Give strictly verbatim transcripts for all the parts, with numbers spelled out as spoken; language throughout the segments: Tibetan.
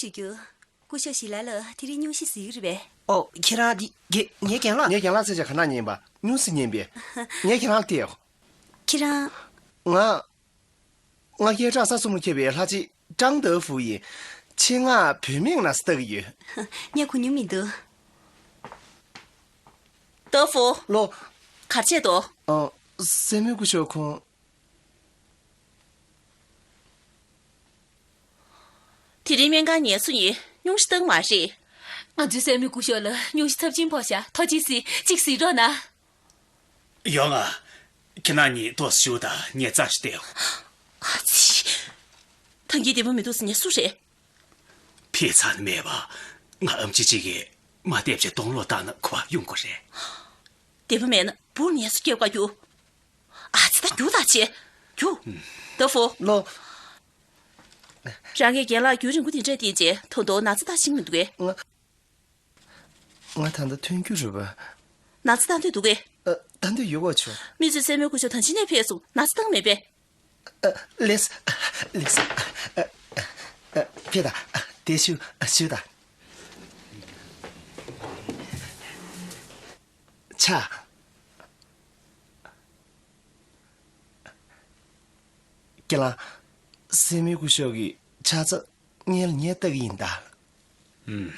རྒྱུ། སྐུ་ཞབས་ཞི་ལ་ལ་དེ་རིང་སྙུང་གཞི་གཟིགས་ཀྱི་རེད་པས། ཨོ། ཁྱེད་རང་འདི་རྒན་ངའི་རྒན་ལགས། ངའི་རྒན་ལགས་ཚེ་ཆ་ག་ན་ཉན་པ་སྙུང་གཞི་ཉན་པས། ངས་ཁྱེད་རང་ལ་བལྟས། ཁྱེད་རང་། ང་། ང་སྐད་གྲགས་ས་གསུམ་ལ་ཁྱབ་པའི་ལྷ་རྗེ་ཀྲང་ཏེ་ཧྥུ་ཡིན། ཆེད་མངགས་བུད་མེད་ནང་ལྟ་གི་ཡོད། ངས་གོ་མྱོང་མི་འདུག་ཏེ་ཧྥུ། ལོ། ག་རེ་བྱས་འདུག་ཨ། སྲས་མོའི་སྐུ་ཞབས་ཁོང་། དེ་རིང་སྨན་ཁང་ཉལ་གསོ་ཡིན། སྙུང་གཞི་བཏང་མ་རེད། ང་ཚོའི་སྲས་མོའི་སྐུ་ཞབས་ལ་སྙུང་གཞི་ཚབས་ཆེན་ཕོག་ཤག་ཐུགས་རྗེ་གཟིགས། གཅིག་གཟིགས་རོགས་གནང་། ཡོང་ང་། ཁྱེད་རང་གཉིས་ཏོག་ཙམ་བཞུགས་དང་། ངས་རྩ་ཞིག་སྟེར་ཡོང་། ཨ་ཙི། ཐང་གི་བདེ་པོ་མི་འདུག་ཟེར་ནས་སུ་རེད། ཕེབས་ཚར་ནི་མེད་པ། ང་ཨམ་ཆི་གཅིག་གིས་མ་བསྡད་བྱས་སྟོང་ལོག་བཏང་ན་ག་པར་ཡོང་དགོས་རེད། བདེ་པོ་མེད་ན་འབུར་ནས་སུ་སྐྱེལ་བར་རྒྱུགས། ཨ་ཙི། ད་རྒྱུགས་དང་བྱེད། རྒྱུགས། ཏེ་ཧྥུ། ལོ། རང་གིས་རྒན་ལགས་རྒྱུན་རིང་པོ་དེ་འདྲ་བསྡད་རྗེས་ད་དུང་ན་ཚ་བཏང་ཤེས་ཀྱི་མི་འདུག་གས། ང་། ང་ད་ལྟ་ཐོན་རྒྱུ་རེད་པ། ན་ཚ་བཏང་འདོད་འདུག་གས། ཨ། བཏང་འདོད་ཡོད་པ་ཆོག་མི་ཚོས་སྲས་མོའི་སྐུ་ཞབས་ད་ཅི་ནས་ཕེབས་སོང་ན་ཚ་བཏང་མེད་པས། ཨ། ལགས་སོ། ལགས་སོ། ཨ། ཨ། ཕེབས་དང་། དེ་བཞུགས། བཞུགས་དང་། ཆ། ཁྱེད་རང་། སྲས་མོའི་སྐུ་ཞབས་ཀྱི་ཕྱག་འཚལ་སྔོན་ལ་ངས་ལྟ་གི་ཡིན་ད། ཨུམ།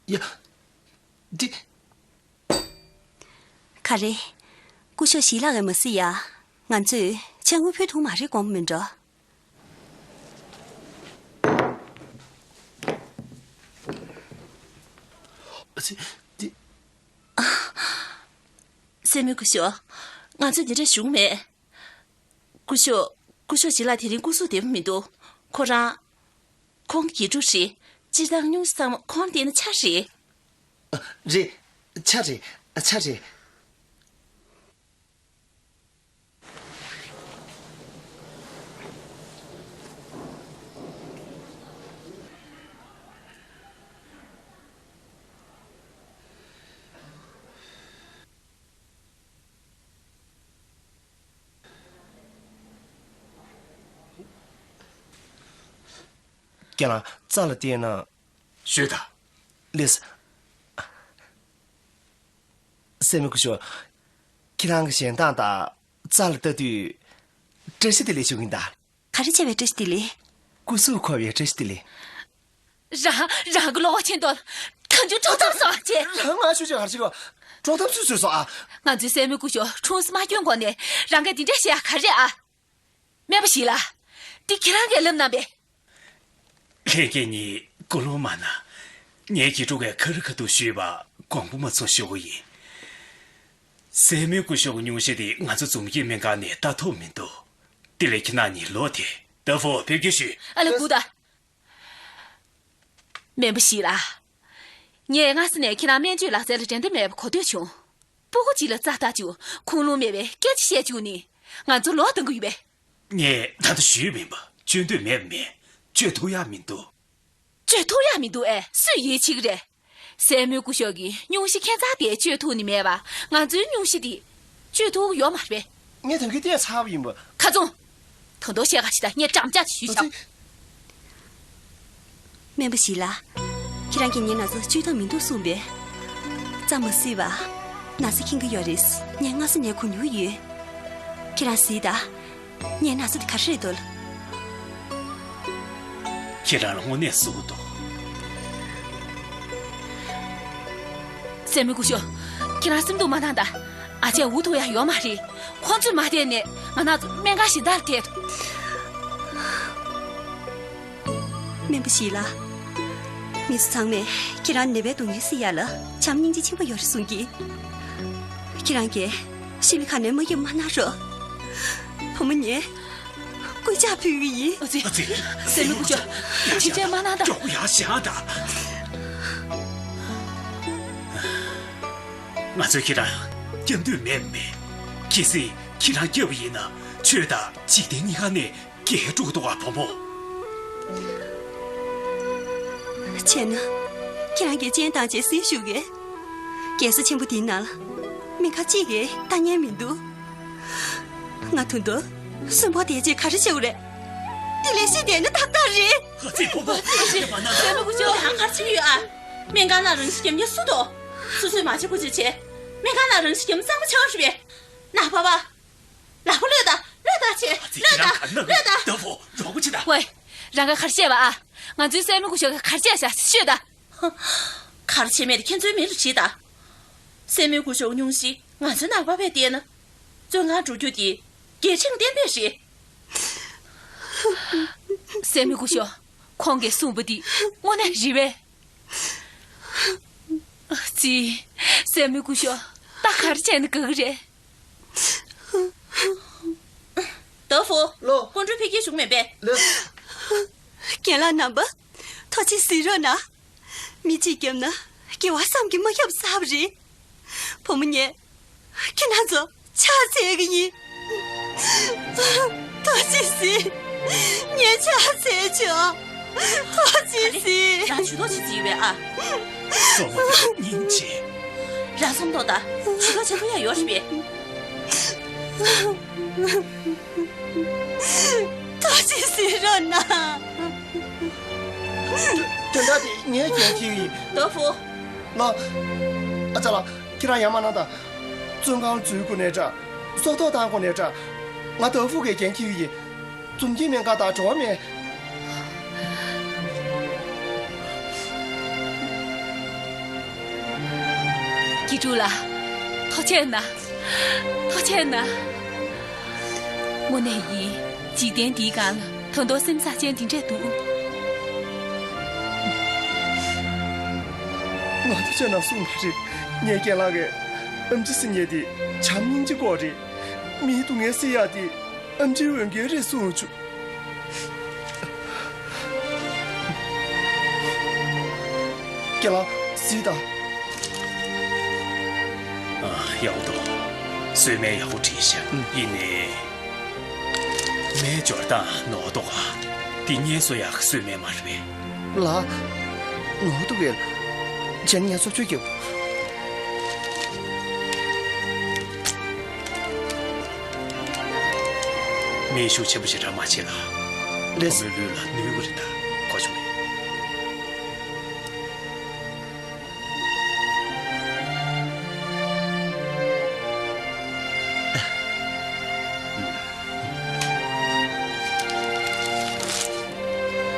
ཡ། འདི། ག་རེ། སྐུ་ཞབས་ཞི་ལགས་ཀྱིས་མ་གཟིགས་ཡ། ང་ཚོས་ཕྱག་དངུལ་ཕུལ་ཐུབ་མ་རེད་དགོངས་པ་མིན་འགྲོ། འདི། སྲས་མོའི་སྐུ་ཞབས། ང་ཚོས་འདི་འདྲ་ཞུ་གི་མེད། སྐུ་ཞབས། སྐུ་ཞབས་ཞི་ལགས་དེ་རིང་སྐུ་གཟུགས་བདེ་པོ་མི་འདུག་ཁོ་རང་། ཁོང་དགེ་ཕྲུག་རེད། སྤྱིར་བཏང་སྙུང་གཞི་ཚང་མ་ཁོང་ལ་བརྟེན་ན་ཆ་རེད། རེད། ཆ་རེད། ཆ་རེད། ཁྱེད་རང་རྩ་ལ་བལྟས་ན། ཞུས་དང་། ལགས་སོ། སྲས་མོ་སྐུ་ཞབས། ཁྱེད་རང་གི་ཞལ་མདངས་དང་རྩ་ལ་ལྟ་དུས། བཀྲ་ཤིས་བདེ་ལེགས་ཞུ་གི་ཡིན་ད། ག་རེ་བྱས་པའི་བཀྲ་ཤིས་བདེ་ལེགས། སྐུ་གཟུགས་འཁོར་བའི་བཀྲ་ཤིས་བདེ་ལེགས། རང་རང་གི་གློ་བ་ཆེན་པོ་གང་བྱུང་དཀྲོག་གཏམ་བཟོ་བྱེད། རང་ང་ཤོད་ཅིག་ག་རེ་བྱེད་གོ། དཀྲོག་གཏམ་སུས་བཟོས་སོང་ཨ། ང་ཚོའི་སྲས་མོའི་སྐུ་ཞབས་ཁྲུང་སི་མ་སྐྱོན་གོ་ནས་རང་གིས་འདི་འདྲ་བཤད་ཡ་ག་རེ་ཨ། སྨན་པ་ཞིག་ལ། འདི་ཁྱེད་རང་གིས་ལབ་གནང་པས། ལྷན་རྒྱས་གཉིས་ཀུན་སློང་མ་ན། ངའི་དགེ་ཕྲུག་གིས་ཁ་རི་ཁ་ཐུག་ཞུས་པ་དགོངས་པ་མ་ཚོམ་ཞུ་གི་ཡིན། སྲས་མོའི་སྐུ་ཞབས་ཀྱི་སྙུང་གཞི་དེ་ང་ཚོ་འཛོམས་སྐྱིད་སྨན་ཁང་ནས་ལྟ་ཐུབ་མི་འདུག་དེ་ལས་ཁྱེད་རང་གཉིས་ལོག་སྟེ། ཏེ་ཧྥུ་ཕེབས་སྐྱེལ་ཞུས། ཨ་ལེ་སྒུག་དང་། སྨན་པ་ཞིག་ལ། ངས་སྔ་ས་ནས་ཁྱེད་རང་སྨན་བཅོས་ལག་རྩལ་ལ་འགྲན་ཟླ་མེད་པ་གོ་ཐོས་བྱུང་། སྤུ་གུ་གཅིག་ལ་རྩ་བཏགས་བཅུག་ཁུངས་ལུང་མེད་པའི་སྐད་ཆ་བཤད་བཅུག་ནས་ང་ཚོ་ལོག་གཏོང་གི་ཡོད་པས། ངས་ད་ལྟ་ཞུས་པ་ཡིན་པ། བཅོས་འདོད་མེད་པ་མེད། བཅོས་ཐུབ་ཡག་མི་འདུག་བཅོས་ཐུབ་ཡག་མི་འདུག་ཨེ། སུས་ཡིད་ཆེས་ཀྱི་རེད། སྲས་མོའི་སྐུ་ཞབས་ཀྱི་སྙུང་གཞི་ཁྱད་མཚར་དེ་བཅོས་ཐུབ་ནི་མེད་པ། ང་ཚོའི་སྙུང་གཞི་དེ་བཅོས་ཐུབ་ཡོད་མ་རེད། ངས་དོན་འཁྱོལ་བསྟན་ཚར་བ་ཡིན་པ། ཁ་ཚོང་། ད་དུང་བཤད་ག་ཞིག་དང་ངས་འགྲམ་ལྕག་ཅིག་གཞུས་ཤག་སྨན་པ་ཞིག་ལ། ཁྱེད་རང་གིས་ངའི་ན་ཚ་བཅོས་ཐབས་མི་འདུག་གསུངས་པས། རྩ་མ་བཟོད་པ། ན་ཚ་འཁེལ་གྱི་ཡོད་རེད། ངས་སྔ་ས་ནས་གོ་མྱོང་ཡོད། ཁྱེད་རང་གཟིགས་དང་། ངའི་ན་ཚ་དེ་ག་རེ་རེད་འདུག་ཁྱེད་རང་ལ་དངོས་གནས་སུ་གུ་འདུག་སྲས་མོའི་སྐུ་ཞབས། ཁྱེད་རང་སེམས་སྡུག་མ་གནང་དང་། ཨ་ཅག་འུ་ཐུག་ཡག་ཡོད་མ་རེད། ཁོང་ཚོས་མ་བསྡད་ནས་ང་རང་ཚོ་སྨན་ཁང་གཞན་དག་ལ་ཐད། སྨན་པ་ཞིག་ལ། མི་ཚོ་ཚང་མས་ཁྱེད་རང་ནད་པའི་སྡུག་བསྔལ་སེལ་ཡག་ལ་བྱམས་སྙིང་རྗེ་ཆེན་པོ་ཡོད་རེད་གསུང་གི། ཁྱེད་རང་གིས་ཤི་ལི་ཁ་ནས་མ་སྐྱེལ་བ་མ་གནང་རོགས། བུ་མོ་ངས་སྐུ་ཕྱག་ཕུལ་གི་ཡིན། ཨ་ཙི། ཨ་ཙི། སྲས་མོ་སྐུ་ཞབས། ཁྱེད་ཚོས་མ་གནང་དང་། མགྱོགས་ཡར་བཞེངས་དང་། ང་ཚོས་ཁྱེད་རང་སྐྱོབ་འདོད་མེད་མེད། གལ་སྲིད་ཁྱེད་རང་སྐྱོབ་པ་ཡིན་ན་ཆོས་དང་འཇིག་རྟེན་གཉིས་ཀ་ནས་རྒྱལ་འགྲོ་གི་འདུག་ག་བུ་མོ། བྱས་ན། ཁྱེད་རང་གིས་སྤྱན་བཏང་བྱས་གཟིགས་ཞུ་གས། རྒྱལ་ས་ཆེན་པོ་འདིའི་ནང་ལ་སྨན་ཁང་གཅིག་གིས་ལྟ་མཁན་མི་འདུག་ང་ད་དུང་གསོན་པོ་བསྡད་རྗེས་ག་རེ་བྱེད་དགོས་རེད། དེ་ལས་ཤི་དེ་ནི་ཏག་ཏག་རེད། ཨ་ཙི་ཕོ་བོ། ཨ་ཙི་ཟེར་མི་སྐུ་ཞབས་ཡང་ག་རེ་བྱེད་ཀྱི་ཡོད་ཨ། སྨན་ཁང་ནང་རང་ཤི་རྒྱབ་མཁན་སུ་འདུག་སོ་སོས་མ་བྱེད་དགོས་ཅེས་བྱས། སྨན་ཁང་ནང་རང་ཤི་རྒྱབ་མཁན་གཙང་མ་ཆགས་པ་རེད་པས། ནག་པ་པ། ལག་པ་གློད་དང་གློད་དང་བྱས། ཨ་ཙི་གློད་ཁྱེད་རང་དང་ག་ནང་གློད་དང་། ཏོ་ཕོ་རོགས་པ་བྱེད་དང་། ཝེ། རང་ག་ག་རེ་བཤད་པ་ཨ། ང་ཚོའི་སྲས་མོ་སྐུ་ཞབས་ག་ག་རེ་བྱས་བཞག་ཤོད་དང་། ག་རེ་བྱས་མེད་དེ་ཁྱེད་ཚོའི་མིང་ལ་དྲིས་དང་། སྲས་མོའི་སྐུ་ཞབས་སྙུང་གཞི་ང་ཚོའི་ནང་པ་བས་བལྟས་ན། བཙོན་ཁང་འགྲོ་རྒྱུ་དེ་རྒྱལ་ཕྲན་གཏན་འབེབས་རེད། སྲས་མོའི་སྐུ་ཞབས་ཁོང་གིས་གསུངས་པ་འདི་དངོས་གནས་རེད་པས། ཨ་ཙི། སྲས་མོའི་སྐུ་ཞབས་ད་ག་རེ་བྱས་ན་དགའ་གི་རེད། ཏོ་ཕོ། ལོ། ཀོང་ཀྲུའུ་འཕེལ་རྒྱས་བཞུགས་མེད་པས། ལོ། རྒན་ལགས་རྣམ་པ། ཐུགས་རྗེ་གཟིགས་རོགས་གནང་། མི་གཅིག་བརྒྱབ་ན་དགེ་བ་བསམ་གྱིས་མ་ཁྱབ་ཟེར་བ་རེད། བུ་མོ་ངས་ཁྱེད་རང་ཚོ་ཕྱག་འཚལ་གྱི་ཡིན། ཐུགས་རྗེ་གཟིགས། ངས་ཕྱག་འཚལ་ཆོག་ཐུགས་རྗེ་གཟིགས། རང་ཇུས་གཏོགས་བྱེད་རྩིས་ཡོད་པས་ཨ། སོ་མ་དང་སྙིང་རྗེ། རང་སོམ་ཐོག་ད་ཇུས་གཏོགས་བྱེད་ཐུབ་ཡ་ཡོད་རེད་པས། ཐུགས་རྗེ་གཟིགས་རོགས་གནང་། དོན་དག་དེ་ངས་འགན་འཁྱེར་གྱི་ཡིན། ཏོ་ཕོ། ལགས། ཨ་ཅག་ལགས། ཁྱེད་རང་ཡ་མ་གནང་དང་། བཙོན་ཁང་འཛུལ་དགོས་ནའི་འདྲ། སྲོག་ཐོག་བཏང་དགོས་ནའི་འདྲ། ང་ཏོ་ཕོ་གིས་འགན་འཁྱེར་གྱི་ཡིན། འཛུམ་སྐྱིད་སྨན་ཁང་དང་འབྲེལ་བ་མེད། དགེ་ཕྲུག་ལགས། ཐུགས་རྗེ་གནང་། ཐུགས་རྗེ་གནང་། དངོས་གནས་ཡིན། འཇིག་རྟེན་འདིའི་སྒང་ལ་ད་དུང་སེམས་བཟང་ཅན་འདི་འདྲས་འདུག་ང་ཚོ་ཚོས་ནང་གསུངས་པ་རེད། ངའི་རྒན་ལགས་ཀྱིས་ཨེམ་ཆི་ཟེར་མཁན་དེ་བྱམས་སྙིང་རྗེ་སྐོར་རེད། མིའི་སྡུག་བསྔལ་སེལ་ཡག་དེ་ཨེམ་ཆིའི་འོས་འགན་རེད་གསུངས་བྱུང་། རྒན་ལགས། གཟིགས་དང་། ཨ། ཡག་པོ་འདུག་གསོལ་སྨན་ཡག་པོ་བྲིས་ཤག་ཨུམ། ཡིན་ནའི། སྨན་སྦྱོར་སྟངས་ནོར་འདུག་ག་འདི་ངལ་གསོ་ཡག་གི་གསོལ་སྨན་མ་རེད་པས། ལགས། ནོར་འདུག་གས། བྱས་ན་ངས་སོབ་སོབ་རྒྱབ། སྨན་ཤུགས་ཆེན་པོ་ཞེ་དྲག་མ་བྱེད་ལ། ལགས། བུ་མོའི་ལུས་ལ་ནུས་ཀྱི་རེད་ད། གོ་བྱུང་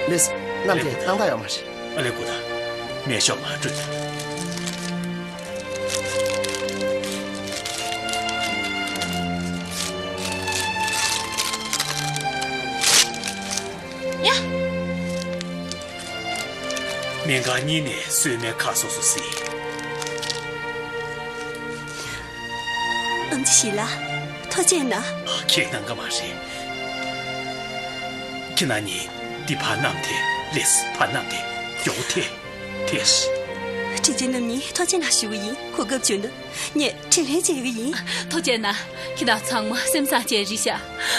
ངས། ལགས། གནམ་དེ་སྣང་དག་ཡོད་མ་རེད། ཨ་ལས་སྐུ་ད། མེ་ཤོག་མ་སྤྲོད། ཡ། སྨན་ཁང་གཉིས་ནས་གསོལ་སྨན་ཁ་སོ་སོ་གཟིགས། ཨེམ་ཆི་ཞི་ལ། ཐུགས་རྗེ་གནང་། ཁྱེད་གནང་གི་མ་རེད། ཁྱེད་རྣམ་གཉིས་འདི་ཕར་བསྣམས་ཏེ་ལེས། ཕར་བསྣམས་ཏེ་མགྱོགས་ཐལ། ཐལ། དྲིན་ཅན་རྣམ་གཉིས་ཐུགས་རྗེ་གནང་ཞུ་གི་ཡིན། གོ་སྐབས་བྱུང་ན་ངས་དྲིན་ལན་འཇལ་གི་ཡིན། ཐུགས་རྗེ་གནང་། ཁྱེད་རྣམ་ཚང་མ་སེམས་བཟང་ཅན་རེད་ཤག་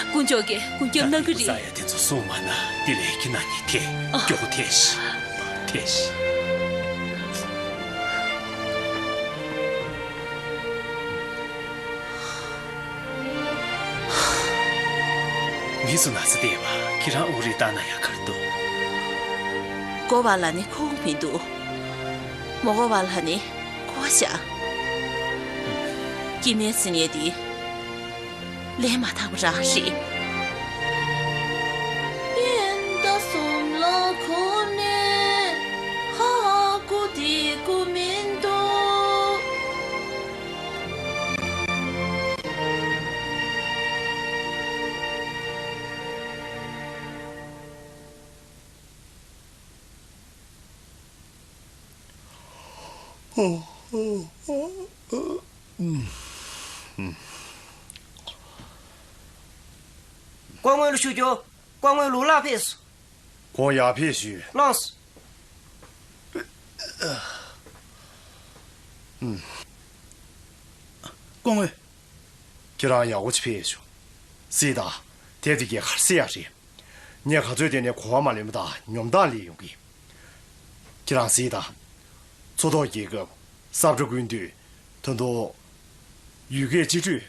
དཀོན་མཆོག་གིས་མགོན་སྐྱབས་གནང་གི་རེད། ད་ལྟ་ས་ཡ་དེ་ཚོ་སོང་མ་ན་དེ་ལས་ཁྱེད་རྣམ་གཉིས་ཐལ། མགྱོགས་ཐལ་ཤག་ཐལ་ཤག་མི་ཚོ་ན་ཚ་བསྡད་པ་ཁྱེད་རང་དབུགས་རིང་བཏང་ན་ཡག་ག་རེ་འདུག་དགོ་པ་ལ་ནི་ཁུག་མི་འདུག་མོ་དགོ་པ་ལ་ནི་ཁུག་བཞག་སྐྱེ་དམན་ཟེར་མཁན་དེ་ལས་མ་ཐག་པ་རང་རེད། སྐུ་ངོ་ལ་ཞུ་རྒྱུ། སྐུ་ངོ་ལུག་ལགས་ཕེབས་སོང་། ཁོང་ཡར་ཕེབས་ཞུས། ལགས་སོ། སྐུ་ངོ། ཁྱེད་རང་ཡག་པོ་ཅིག་ཕེབས་བྱུང་། གཟིགས་དང་། དེབ་དེ་གས་ག་རེ་ཟེར་ཡག་རེད། ངས་ག་ཚོད་བལྟས་ནའི་གོ་བ་མ་ལོན་པ་དང་ཉོབ་མདངས་སླེབས་ཡོང་གི། ཁྱེད་རང་གཟིགས་དང་། མཚོ་ཐོག་རྒྱལ་ཁབ། ས་བཀྲ་ཀུན་བཏུས། ད་དུང་། ཡུལ་སྐད་སྤྱི་འགྲོས།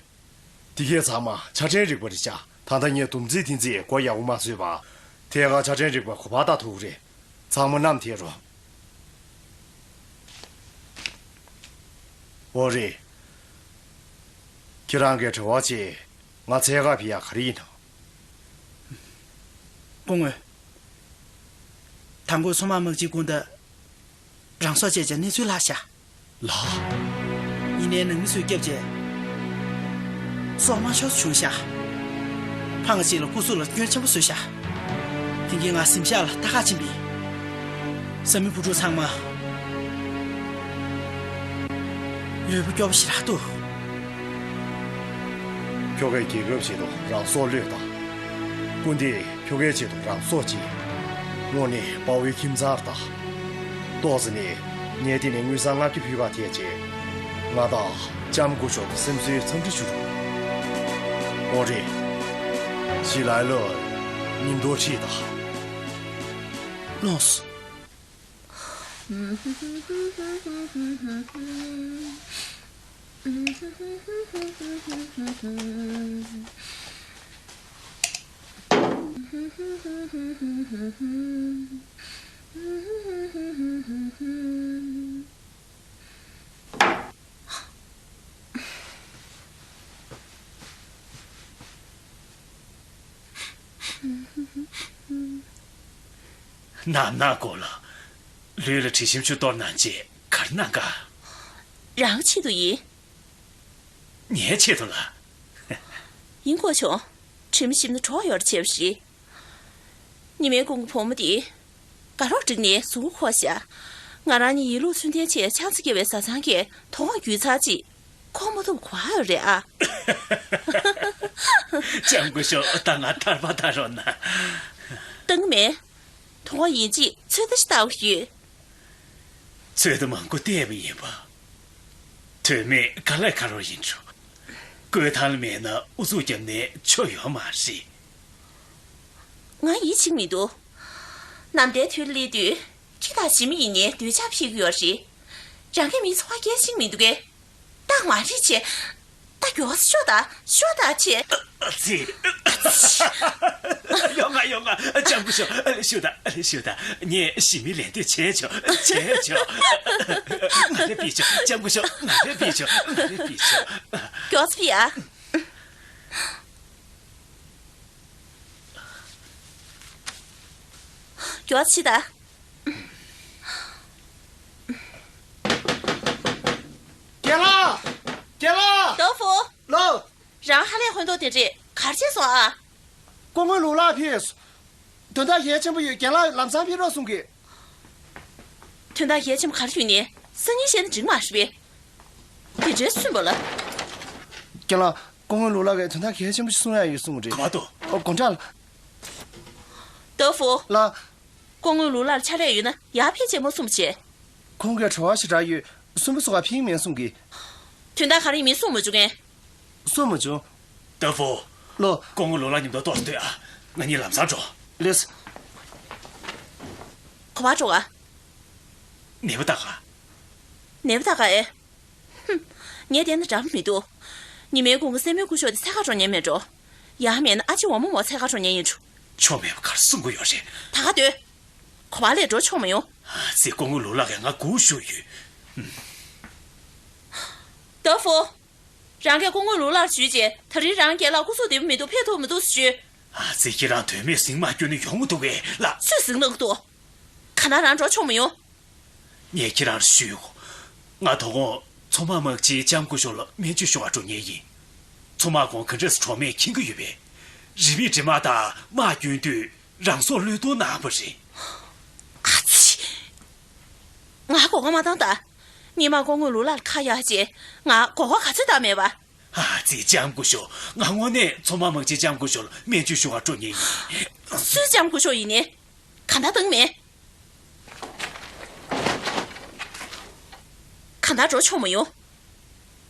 འདི་གས་ཚང་མ་ཆ་ཕྲན་རིག་པ་རེད་ཤག་ད་ལྟ་ངས་སྡོམ་རྩིས་འཐེན་རྩིས་མགོ་ཡག་པོ་མ་བཟོས་པ། ཐད་ཀར་ཆ་འཕྲིན་རིག་པ་གོ་བར་ལྟ་ཐུབ་རེད། ཚང་མ་བསྣམས་ཐལ་རོགས། འོ་རེད། ཁྱེད་རང་གི་དྲི་བ་ཆེ། ང་འཚོལ་ག་ཕེབས་ཡ་ག་རེ་ཡིན་ནམ། སྐུ་ངོ། དང་པོ་མཚོ་དམག་དམག་སྤྱིའི་སྐུ་ཟླ། རང་སྲོག་བཅད་བྱས་གནས་ཚུལ་ལྷག་ཤག་ལགས། ཡིན་ནའི་ནང་མི་ཚོས་བསྐྱབས་བྱས། སྲོག་དམར་ཤོག་བྱུང་ཤག་ཕངས་ཅིག་ལ་སྐུ་གཟུགས་ལ་སྐྱོན་ཆེན་པོ་བཟོས་ཤག་དེང་གི་ང་གཟིམ་ཤག་ལ་ལྟ་ག་ཕྱིན་པས། བཟའ་མི་བུ་ཕྲུག་ཚང་མ་ལུས་པོ་སྐྱོ་པོ་ཞེ་དྲག་འདུག་ཁྱོ་གས་རྒྱལ་ཁབ་ཆེད་དུ་རང་སྲོག་བློས་བཏང་། སྐུ་ཟླས་ཁྱོ་གའི་ཆེད་དུ་རང་སྲོག་བཅད། དངོས་གནས་དཔའ་བོའི་ཁྱིམ་ཚང་རེད་ད། ཏོག་ཙམ་ནས་ངས་འདི་ནས་དངུལ་སྲང་ལྔ་བཅུ་ཕུལ་བ་དེ་བྱས། ང་དང་ལྕམ་སྐུ་ཞབས་ཀྱི་སེམས་གསོའི་འཚམས་འདྲི་ཞུ་རོགས། འོ་རེད། ཞི་ལའི་ལོར་ཉིན་ཐོ་ཁྲིད་དང་། ལགས་སོ། ནམ་ནག་གོ་ལ། ལུས་ལ་དྲི་ཞིམ་ཆུ་གཏོར་གནང་རྗེས་ག་རེ་གནང་ག་རང་ཆེད་དུ་ཡིན། ངའི་ཆེད་དུ་ལ། ཡིན་གོ་བྱུང་། དྲི་མ་ཞིམ་ན་གྲོགས་ཡོད་རེད་བྱས་པ་རེད། ཉི་མའི་ཀུན་གྱི་བུ་མོ་དེ། དགའ་རོགས་བསྒྲིགས་ནས་གཟུགས་པོ་འཁོར་ཤག་ང་རང་གཉིས་ཡིན་ལུགས་ཚུལ་ལྡན་བྱས་ཆང་ས་བརྒྱབ་པའི་བཟའ་ཚང་གིས་དོ་དགོང་རྒྱུག་ཚར་རྗེས། འཁོར་མ་ཐུབ་གོ་ཨ་ཡོད་རེད་ཨ། ལྕམ་སྐུ་ཞབས་ད་ང་ཐར་པ་ད་རོགས་གནང་། བཏང་གི་མེད། དོ་དགོང་ཡིན་གཅིག་ཚོད་ལྟ་ཞིག་བལྟ་དགོས་ཀྱི་ཡོད། ཚོད་ལྟ་མང་པོ་བལྟས་པ་ཡིན་པ། དོན་མེད་དཀའ་ལས་ཁག་པོ་ཡིན་འགྲོ། བསྐོས་ཐང་ལ་མེད་ན་ཨུ་ཚུགས་བརྒྱབ་ནས་ཆོ་ཡོད་མ་རེད། ང་ཡིད་ཆེས་མི་འདུག་ནམ་ཟླའི་དུས་ལ་སླེབས་དུས་ཁྱི་དང་ཞི་མི་ཡིན་ནའི་འདོད་ཆགས་འཕེལ་གྱི་ཡོད་རེད། རང་གི་མི་ཚོ་བ་སྐད་ཅིག་མི་འདུག་གས། ད་མ་རེད་བྱས། ད་མགྱོགས་སེ་ཤོག་ད་ཤོག་ད་བྱས། ཨ་ཙི། ཡོང་ང་ཡོང་ང་ལྕམ་སྐུ་ཞབས་ཤོག་ད་ཤོག་ད། ངས་ཞི་མི་ལེན་འདོད་བྱས་ཆོག་བྱས་ཆོག་ང་རེ་ཕིག་ཆོག་ལྕམ་སྐུ་ཞབས་ང་རེ་ཕིག་ཆོག་ང་རེ་ཕིག་ཆོག་མགྱོགས་སེ་ཕིག་ཨ། མགྱོགས་སེ་ཕྱིན་ད། རྒན་ལགས། རྒན་ལགས། རྡོ་ཧྥུ། ལོ། རང་ཧ་ལས་ཧོན་ཏོ་དེ་འདྲས་གར་བྱས་སོང་ཨ། སྐུ་ངོ་ལུག་ལགས་ཕེབས་སོང་། དོན་དག་གལ་ཆེན་པོ་ཡོད། རྒན་ལགས་ལམ་སང་ཕེབས་རོགས་གསུང་གི། དོན་དག་གལ་ཆེན་པོ་ག་རེ་ཡོད་ནས་སང་ཉིན་བཤད་ན་འགྲིག་མ་རེད་པས། དེ་འདྲའི་སུན་པོ་ལ། རྒན་ལགས། སྐུ་ངོ་ལུག་ལགས་ཀྱིས་དོན་དག་གལ་ཆེན་པོ་ཞིག་གསུང་ཡ་ཡོད་གསུངས་རེད། ག་པར་འདུག་ཨོ་དགོང་དག་ལ། རྡོ་ཧྥུ། ལགས། སྐུ་ངོ་ལུག་ལགས་ལ་ཕྱག་ལས་ཡོད་ན་ཡར་ཕེབས་བྱས་མ་གསུངས་པ་བྱས། ཁོང་གིས་དྲི་བ་ཞེ་དྲག་ཡོད། སུན་པོ་བཟོ་གར་ཕེབས་ཀྱི་མེད་གསུང་གི། དོན་དག་ག་རེ་ཡིན་མིན་གསུང་མ་བྱུང་ངས། གསུང་མ་བྱུང་། རྡོ་ཧྥུ། ལོ། སྐུ་ངོ་ལུག་ལགས་མཉམ་དུ་ཏོག་ཙམ་སྡོད་ཨ། ང་གཉིས་ལམ་སང་འགྲོ། ལགས་སོ། ག་པར་འགྲོ་ག་ནད་པ་ལྟ་ག་ནད་པ་ལྟ་ག་ཨེ། ཧུམ། ངས་བལྟས་ན་འདྲ་པོ་མི་འདུག་ཉི་མའི་ཀུན་གྱི་སྲས་མོ་སྐུ་ཞབས་དེ་འཚོལ་གར་འགྲོ་མཁན་མེད་འགྲོ། ཡང་མིན་ན་ཨ་ཅེ་འོག་མ་མོ་འཚོལ་གར་འགྲོ་མཁན་ཡིན་འགྲོ། ཆོ་མེད་པ་ག་རེ་གསུང་གི་ཡོད་རེད། ད་ག་སྡོད། ག་པར་ལས་འགྲོ་ཆོག་མ་ཡོང་། ཨ་ཙི། སྐུ་ངོ་ལུག་ལགས་ཀྱིས་ང་སྒུག་བཞུགས་ཡོད། རྡོ་ཧྥུ། རང་གིས་སྐུ་ངོ་ལུག་ལགས་ལ་ཞུས་རྗེས་ད་རིང་རང་རྒན་ལགས་སྐུ་གཟུགས་བདེ་པོ་མི་འདུག་ཕེབས་ཐུབ་མི་འདུག་ཞུས། ཨ་ཙི། ཁྱེད་རང་དོན་མེད་ཟིང་མ་སྐྱོན་ན་ཡོང་གི་འདུག་གས་ལགས། སུས་ཟིང་གནང་གི་འདུག་གང་ལྟར་རང་འགྲོ་ཆོག་མ་ཡོང་། ངས་ཁྱེད་རང་ལ་ཞུས་ཡོད། ང་དོ་དགོང་མཚོ་དམག་དམག་སྤྱིའི་ལྕམ་སྐུ་ཞབས་ལ་སྨན་བཅོས་ཞུ་བར་འགྲོ་མཁན་ཡིན། མཚོ་དམག་གོང་ག་འདྲས་གྲོགས་མེད་མཁྱེན་གྱི་ཡོད་པས། རིན་མེད་འདྲེ་དམག་དང་དམག་སྐྱོན་དུས་རང་སྲོག་བློས་གཏོང་གནང་བ་རེད། ཨ་ཙི། ང་མགོ་སྐོར་མ་བཏང་ད། སྔོན་མ་སྐུ་ངོ་ལུག་ལགས་ལ་ཁ་གཡར་རྗེས་ང་མགོ་སྐོར་ག་ཚོད་བཏང་མེད་པ། ཨ་ཙི། ལྕམ་སྐུ་ཞབས། ང་དངོས་གནས་མཚོ་དམག་དམག་སྤྱིའི་ལྕམ་སྐུ་ཞབས་ལ་སྨན་བཅོས་ཞུ་བར་འགྲོ་མཁན་ཡིན། སུའི་ལྕམ་སྐུ་ཞབས་ཡིན་ནའི། གང་ལྟར་བཏང་མེད། གང་ལྟར་འགྲོ་ཆོག་མ་ཡོང་།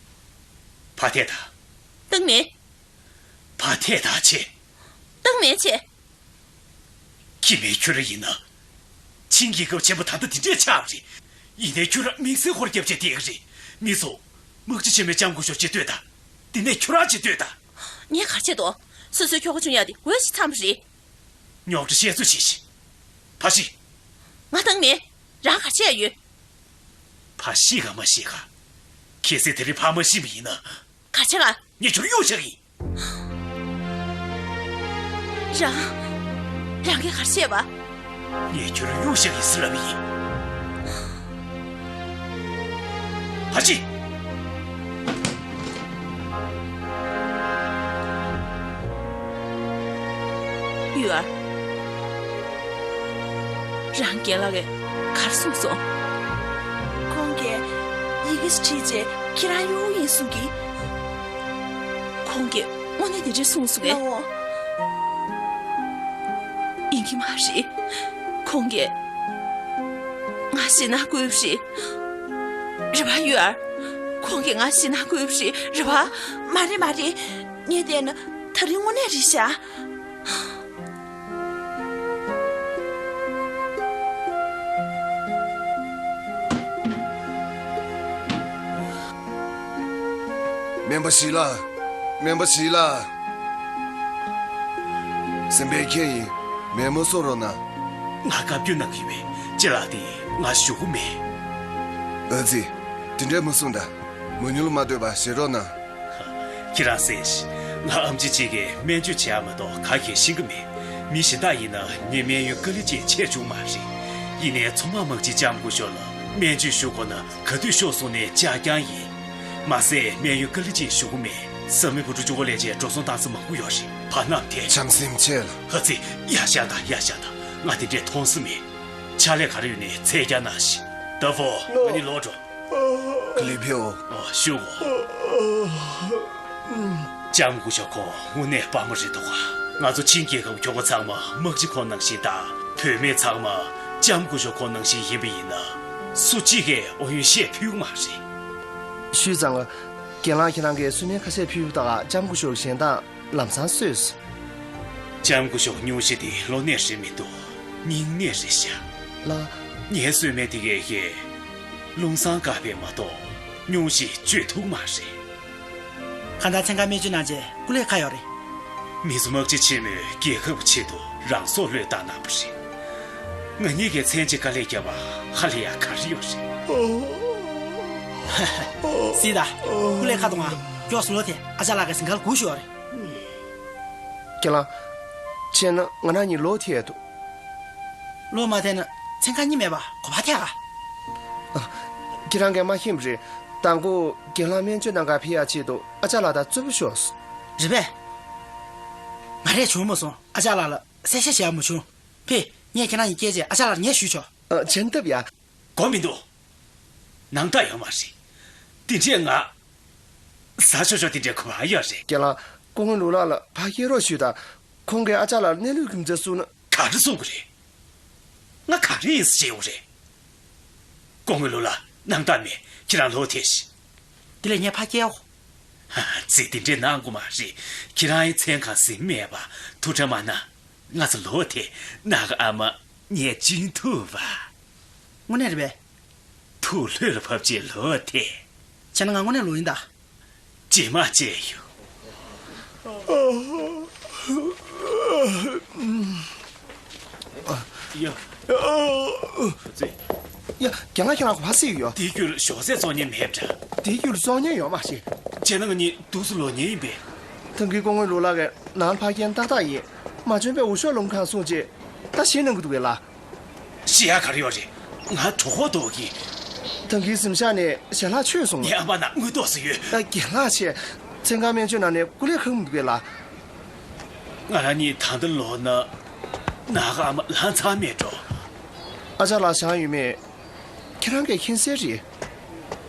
ཕར་ཐད་ད། བཏང་མེད། ཕར་ཐད་ད་བྱས། བཏང་མེད་བྱས། ཁྱིམ་མི་ཁྱོད་རང་ཡིན་ན། ཆིང་རྒྱལ་ཁབ་ཆེན་པོ་ད་ལྟ་འདི་འདྲས་ཆགས་པ་རེད། ཡིན་ནའི་ཁྱོད་རང་དམིགས་བསལ་ཧོར་རྒྱབ་བྱས་བསྡད་ཀྱི་རེད། མི་ཚོ། དམག་སྤྱི་ཆེན་མོའི་ལྕམ་སྐུ་ཞབས་ཅིག་ལྟོས་དང་། དེ་ནས་ཁྱོད་རང་ཅིག་ལྟོས་དང་། ངས་ག་རེ་བྱེད་དོ། སོ་སོའི་ཁྱོ་ག་བྱུང་ཡག་དེ་འོས་ཤིག་འཚམས་པ་རེད། རྙོག་དྲ་བཤད་ཚོད་བྱེད་ཤིག་ཕ་ཤི། ང་དང་མེད། རང་ག་བྱས་ཡོད། ཕ་ཤི་ག་མ་ཤི་ག་གལ་སྲིད་དེ་རིང་ཕ་མ་ཤི་བ་ཡིན་ན། ག་བྱས་ག་ངས་ཁྱོད་གཡུག་བཞག་ཡིན། རང་། རང་གིས་ག་བྱས་པ། ངས་ཁྱོད་གཡུག་བཞག་ཡིན་ཟེར་ལབ་ཡིན། ཕ་ཤི། ཡུལ་ཨར། རང་རྒན་ལགས་ཀྱིས་ག་རེ་གསུངས་སོང་། ཁོང་གིས་ཡི་གེ་ཞིག་བྲིས་རྗེས་ཁྱེད་རང་གཡུག་ཡིན་གསུང་གི། ཁོང་གིས་དངོས་གནས་དེ་འདྲ་གསུངས་སོང་ངས། ལའོ། ཡིན་གྱི་མ་རེད། ཁོང་གིས་ང་ཤི་ན་དགོས་རེད། རེད་པ་ཡུལ་ཨར། ཁོང་གིས་ང་ཤི་ན་དགོས་རེད། རེད་པ། མ་རེད་མ་རེད། ངས་བལྟས་ན་དེ་རིང་དངོས་གནས་རེད་ཤག་སྨན་པ་ཞིག་ལ། སྨན་པ་ཞིག་ལ། སེམས་པའི་ཁྱེད་ཡིན། མེད་མ་གསུང་རོགས་གནང་། ང་བཀའ་བཀྱོན་གནང་གི་ཡོད་པས་ཅི་ལགས་ཏེ་ང་ཞུ་གི་མེད། ཨ་ཙི། དེ་འདྲས་མ་གསུང་ད། མ་ཉུལ་མ་སྡོད་པ་བྱེད་རོགས་གནང་། ཁྱེད་རང་གསན་ཤིག་ང་ཨམ་ཆི་གཅིག་གིས་སྨན་བཅོས་བྱེད་ཡ་མ་གཏོགས་ག་གེ་ཤེས་ཀྱི་མེད། མི་གཞན་དག་ཡིན་ན་ངས་སྨན་ཡོན་དཀའ་ལས་ཅིག་ཆེ་བྱུང་མ་རེད། ཡིན་ནའི་ཚང་མ་མ་གཅིག་ལྕམ་སྐུ་ཞབས་ལ་སྨན་བཅོས་ཞུ་དགོས་ན་ག་དུས་ཤོག་གསུངས་ནས་བཅར་རྐྱང་ཡིན། མ་ཟད་སྨན་ཡོན་དཀའ་ལས་ཅིག་ཞུ་གི་མེད། བཟའ་མི་བུ་ཕྲུག་བཅུ་དགུ་ལས་བྱས་འགྲོ་སོང་བཏང་ས་མང་པོ་ཡོད་རེད། བར་མཚམས་དེ། བྱམས་སེམས་ཆེ་ལ། ཧ་ཙི། ཡར་བཞེངས་དང་ཡར་བཞེངས་དང་། ང་དེ་འདྲས་མཐོང་ས་མེད། ཕྱག་ལས་ག་རེ་ཡོད་ནའི་ཚད་རྒྱག་གནང་ཞིག་ཏ་ཧྥོ། ང་གཉིས་ལོག་འགྲོ། ཀི་ལི་ཕེའོ། ཨོ། ཞུ་གོ། ལྕམ་སྐུ་ཞབས་ཁོང་དངོས་གནས་དཔའ་མོ་རེད་འདུག་ག་ང་ཚོ་ཆིང་རྒྱལ་ཁབ་ཁྱོ་ག་ཚང་མ་དམག་སྤྱི་ཁོང་ནང་བཞིན་དང་། བུད་མེད་ཚང་མ་ལྕམ་སྐུ་ཞབས་ཁོང་ནང་བཞིན་ཡིན་པ་ཡིན་ན། སུ་གཅིག་གིས་ཨོ་ཡོན་བཤད་ཕོད་ཀྱི་མ་རེད། ཞུས་ཙང་། རྒན་ལགས་ཁྱེད་རང་གིས་གསོལ་སྨན་ཁ་ཤས་ཕུལ་བ་དང་ལྕམ་སྐུ་ཞབས་གཞན་དག་ལམ་སང་གསོས་སོང་། ལྕམ་སྐུ་ཞབས་སྙུང་གཞི་དེ་གློ་ནད་རེད་མི་འདུག་སྙིང་ནད་རེད་ཤག་ལགས། ངའི་གསོལ་སྨན་དེ་གས་ཀྱིས་རླུང་གསང་བཀག་པས་མ་གཏོགས་སྙུང་གཞི་བཅོས་ཐུབ་མ་རེད། གང་ལྟར་མཚན་གང་སྨན་བཅོས་གནང་རྗེས་སྐུ་ལས་ཁག་ཡོད་རེད། མི་ཚོ་དམག་སྤྱི་ཆེན་མོས་རྒྱལ་ཁབ་ཆེད་དུ་རང་སྲོག་བློས་བཏང་གནང་བ་རེད། ང་གཉིས་ཀྱིས་མཚན་གཅིག་དཀའ་ལས་བརྒྱབ་པ་ཧ་ལས་ཡག་ག་རེ་ཡོད་རེད། སྲིད་ད། སྐུ་ལས་ཁག་གཏོང་ང་། མགྱོགས་སུ་ལོག་སྟེ་ཨ་ཅག་ལགས་ཀྱི་གཟིམ་ཁང་ལ་སྒུག་བཞུགས་ཡོད་རེད། རྒན་ལགས། བྱས་ན་ང་རང་གཉིས་ལོག་ཐེ་ཡ་འདུག་ལོག་མ་ཐེ་ན་མཚན་གང་གཉིད་མེད་པ་གོ་བ་ཐེ་ག་ཨ། ཁྱེད་རང་གིས་མ་ཤེས་པ་རེད། དང་པོ་རྒན་ལགས་སྨན་བཅོས་གནང་གར་ཕེབས་ཡ་ཆེད་དུ་ཨ་ཅག་ལགས་དང་རྩོད་པ་ཤོར་སོང་། རེད་པས། ང་རས་བྱུང་མ་སོང་། ཨ་ཅག་ལགས་ལ་གསལ་བཤད་བྱེད་ཡ་མ་བྱུང་། ཕེབས། ངས་ཁྱེད་རང་གཉིས་སྐྱེལ་རྗེས་ཨ་ཅག་ལགས་ལ་ངས་ཞུས་ཆོག་ཨ། བྱེད་ཐབས་ཡ། དགོས་མི་འདུག་ནང་རྟགས་ཡོད་མ་རེད། དེ་འདྲས་ང་། ཟ་ཆོག་ཆོག་དེ་འདྲས་གོ་བ་ཡོད་རེད། རྒན་ལགས། སྐུ་ངོ་ལུག་ལགས་ལ་ཕར་སྐྱེལ་རོགས་ཞུས་དང་། ཁོང་གིས་ཨ་ཅག་ལགས་གནས་ལུགས་ཀྱི་མཚན་གསུངས་ན། ག་རེ་གསུང་གི་རེད། ང་ག་རེ་ཡིན་ཟེར་བྱས་ཡོད་རེད། སྐུ་ངོ་ལུག་ལགས། ནང་རྟགས་མེད། ཁྱེད་རང་ལོག་ཐེ་ཤིག་དེ་ལས་ངས་ཕར་སྐྱེལ་འོ། ཧ། ཙི། དེ་འདྲས་གནང་དགོས་མ་རེད། ཁྱེད་རང་ཡི་མཚན་གང་ཟིན་མེད་པ། ཐུགས་ཁྲལ་མ་གནང་། ང་ཚོ་ལོག་ཐེ། ནག་ཨ་མ་ངས་བཅིངས་ཐུབ་པ། དངོས་གནས་རེད་པས། ཐུགས་ལྷོད་ལ་བབས་རྗེས་ལོག་ཐེ། བྱས་ན་ང་དངོས་གནས་ལོག་ཡིན་ད། རྗེས་མ་མཇལ་ཡོང་། ཡ། ཙི། ཡ། རྒན་ལགས། ཁྱེད་རང་གོ་བ་སྲིད་ཡོད། དེའི་རྒྱུད་ལ་ཞོགས་ཟས་བཙོང་མཁན་མེད་པ་འདྲ། དེའི་རྒྱུད་ལ་བཙོང་མཁན་ཡོད་མ་རེད། བྱས་ན་ང་གཉིས་འདུག་སེ་ལོག་མཁན་ཡིན་པས། ད་གིན་སྐུ་ངོ་ལུག་ལགས་ཀྱིས་ནང་ལ་ཕར་སྐྱེལ་ན་ཏག་ཏག་ཡིན། མ་བྱོན་པའི་འུ་ཤོག་ལུང་ཁང་སོང་རྗེས་ད་ཞེད་གནང་གི་འདུག་གས་ལགས། ཞེད་ཡག་ག་རེ་ཡོད་རེད། ང་གྲོད་ཁོག་ལྟོགས་ཀྱི། ད་གིན་གཟིམ་ཤག་ནས་ཞལ་ལག་མཆོད་སོང་། ངའི་ཨ་མ་ན་དངུལ་ཏོག་ཙམ་ཡོད། ད་རྒན་ལགས་བྱས། མཚན་གང་སྨན་བཅོས་གནང་ནས་སྐུ་ལས་ཁག་མི་འདུག་གས་ལགས། ང་རང་གཉིས་ད་ལྟ་ལོག་ན། ནག་ཨ་མ་ལངས་ཚར་མེད་འགྲོ། ཨ་ཅག་ལགས་བཞག་ཡོད་མེད། ཁྱེད་རང་གིས་མཁྱེན་གསལ་རེད།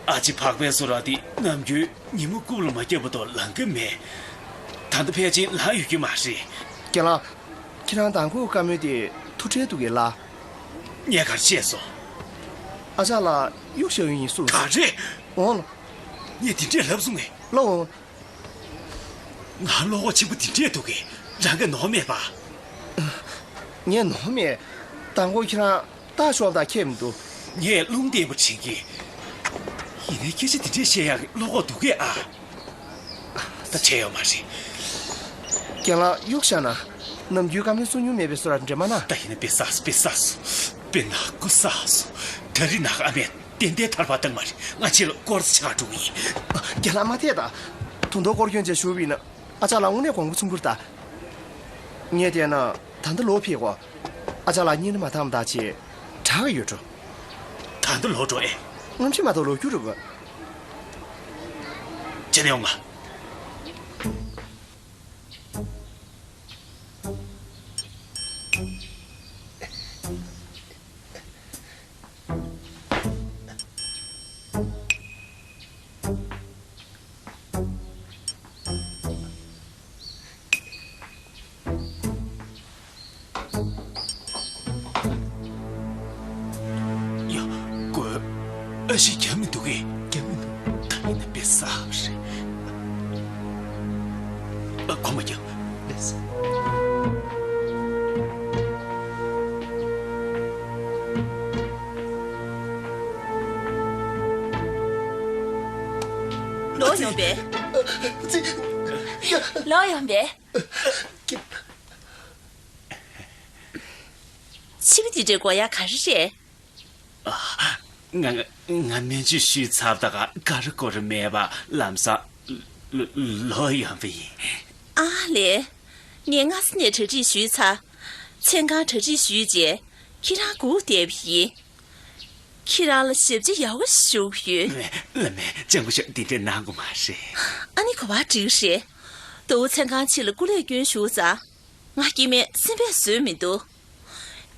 ཨ་ཅེ་འཕགས་པའི་བཟོ་ར་དེ་ནམ་རྒྱུན་ཉིན་མོ་རྐུབ་ལ་མ་བརྒྱབ་བར་དུ་ལངས་ཀྱི་མེད། ད་ལྟ་ཕལ་ཆེར་ལངས་ཡོད་ཀྱི་མ་རེད། རྒན་ལགས། ཁྱེད་རང་མདང་དགོང་བཀའ་མོལ་དེ་ཐུགས་ཁྲལ་འདུག་གས་ལགས། ངས་ག་རེ་བཤད་སོང་། ཨ་ཅག་ལགས་གཡུག་བཞག་ཡོད་ཡིན་གསུངས་སོང་། ག་རེ། འོང་ལགས། ངས་དེ་འདྲས་ལབ་སོང་ངས། ལགས་འོང་། ང་བློ་ཁོག་ཆེན་པོ་དེ་འདྲས་འདུག་གས། རང་གིས་ནོར་མེད་པ། ངས་ནོར་མེད། མདང་དགོང་ཁྱེད་རང་ལྟ་ཞོག་དང་ཁྱད་མི་འདུག་ངས་རླུང་བརྟན་པོ་དྲན་གྱི། ཡིན་ནའི་སྐད་ཆ་དེ་འདྲས་བཤད་ཡག་གི་བློ་ཁོག་འདུག་གས་ཨ། ད་བྱས་ཡོད་མ་རེད། རྒན་ལགས་གཡུག་བཞག་ན། ནམ་རྒྱུན་བཀའ་མོལ་གསུང་མྱོང་མེད་པའི་བཟོ་འདྲ་འདྲ་མ་ན། ད་ཡིན་ན་དཔེ་བསགས་སོང་དཔེ་བསགས་སོང་། དཔེ་ནག་པོ་བསགས་སོང་། ད་རེས་ནངས་ཨ་མས་ཏན་ཏན་ཐར་པ་བཏང་མ་རེད། ང་ཁྱེད་ལ་སྐོར་ཆ་འགྲོ་གི་ཡིན། རྒན་ལགས་མ་ཐད་ད། དུང་མདོ་སྐོར་སྐྱོད་བྱས་བཞུགས་པ་ཡིན་ན་ཨ་ཅག་ལགས་དངོས་གནས་དགོངས་པ་ཚོམ་གྱི་རེད་ད། ངས་བལྟས་ན་ད་ལྟ་ལོག་ཕེབས་གོ། ཨ་ཅག་ལགས་གཉིད་ནི་མ་བཏང་མ་ཐག་ཆད་དྲག་གི་ཡོད་འགྲོ། ད་ལྟ་ལོག་འགྲོ་ཨེ། སྔ་ཕྱི་མ་གཏོགས་ལོག་རྒྱུ་རེད་པ། ཁྱེད་ཡོང་ང་། ཡ། ཀོ། ཨ་ཤི་རྒྱབ་མི་འདུག་གས། རྒྱབ་མི་འདུག་ད་ཡིན་ན་དཔེ་བསགས་པ་རེད། ཨ། ཁོ་མ་རྒྱབ། ལགས་སོ། ལོག་ཡོང་པས། ལོག་ཡོང་པས། ཕྱི་པོ་འདི་འདྲའི་དགོས་ཡག་ག་རེ་རེད། ང་ང་སྨན་བཅོས་ཞུས་ཚར་ད་ག་ག་རེ་དགོས་རེད་མེད་པ་ལམ་སང་ལོ་ལོག་ཡོང་པ་ཡིན། ཨ་ལས། ངས་སྔ་ས་ནས་གྲ་སྒྲིག་ཞུས་ཚར། མཚན་གང་གྲ་སྒྲིག་ཞུས་རྗེས་ཁྱེད་རང་སྒུག་བསྡད་པ་ཡིན། ཁྱེད་རང་ལ་ཞབས་ཕྱི་ཡག་པོ་ཞུ་གི་ཡོད། ལ་མེ་ལྕང་པོ་ཤོག་འདི་འདྲས་གནང་དགོས་མ་རེད། ཨ་ནི་ག་པར་འགྲིག་རེད། ཟླ་བོ་མཚན་གང་ཁྱེད་ལ་སྐུ་ལས་སྐྱོན་ཞུས་ཙང་། ང་སྐྱེ་དམན་སེམས་པས་བཟོད་མི་འདུག་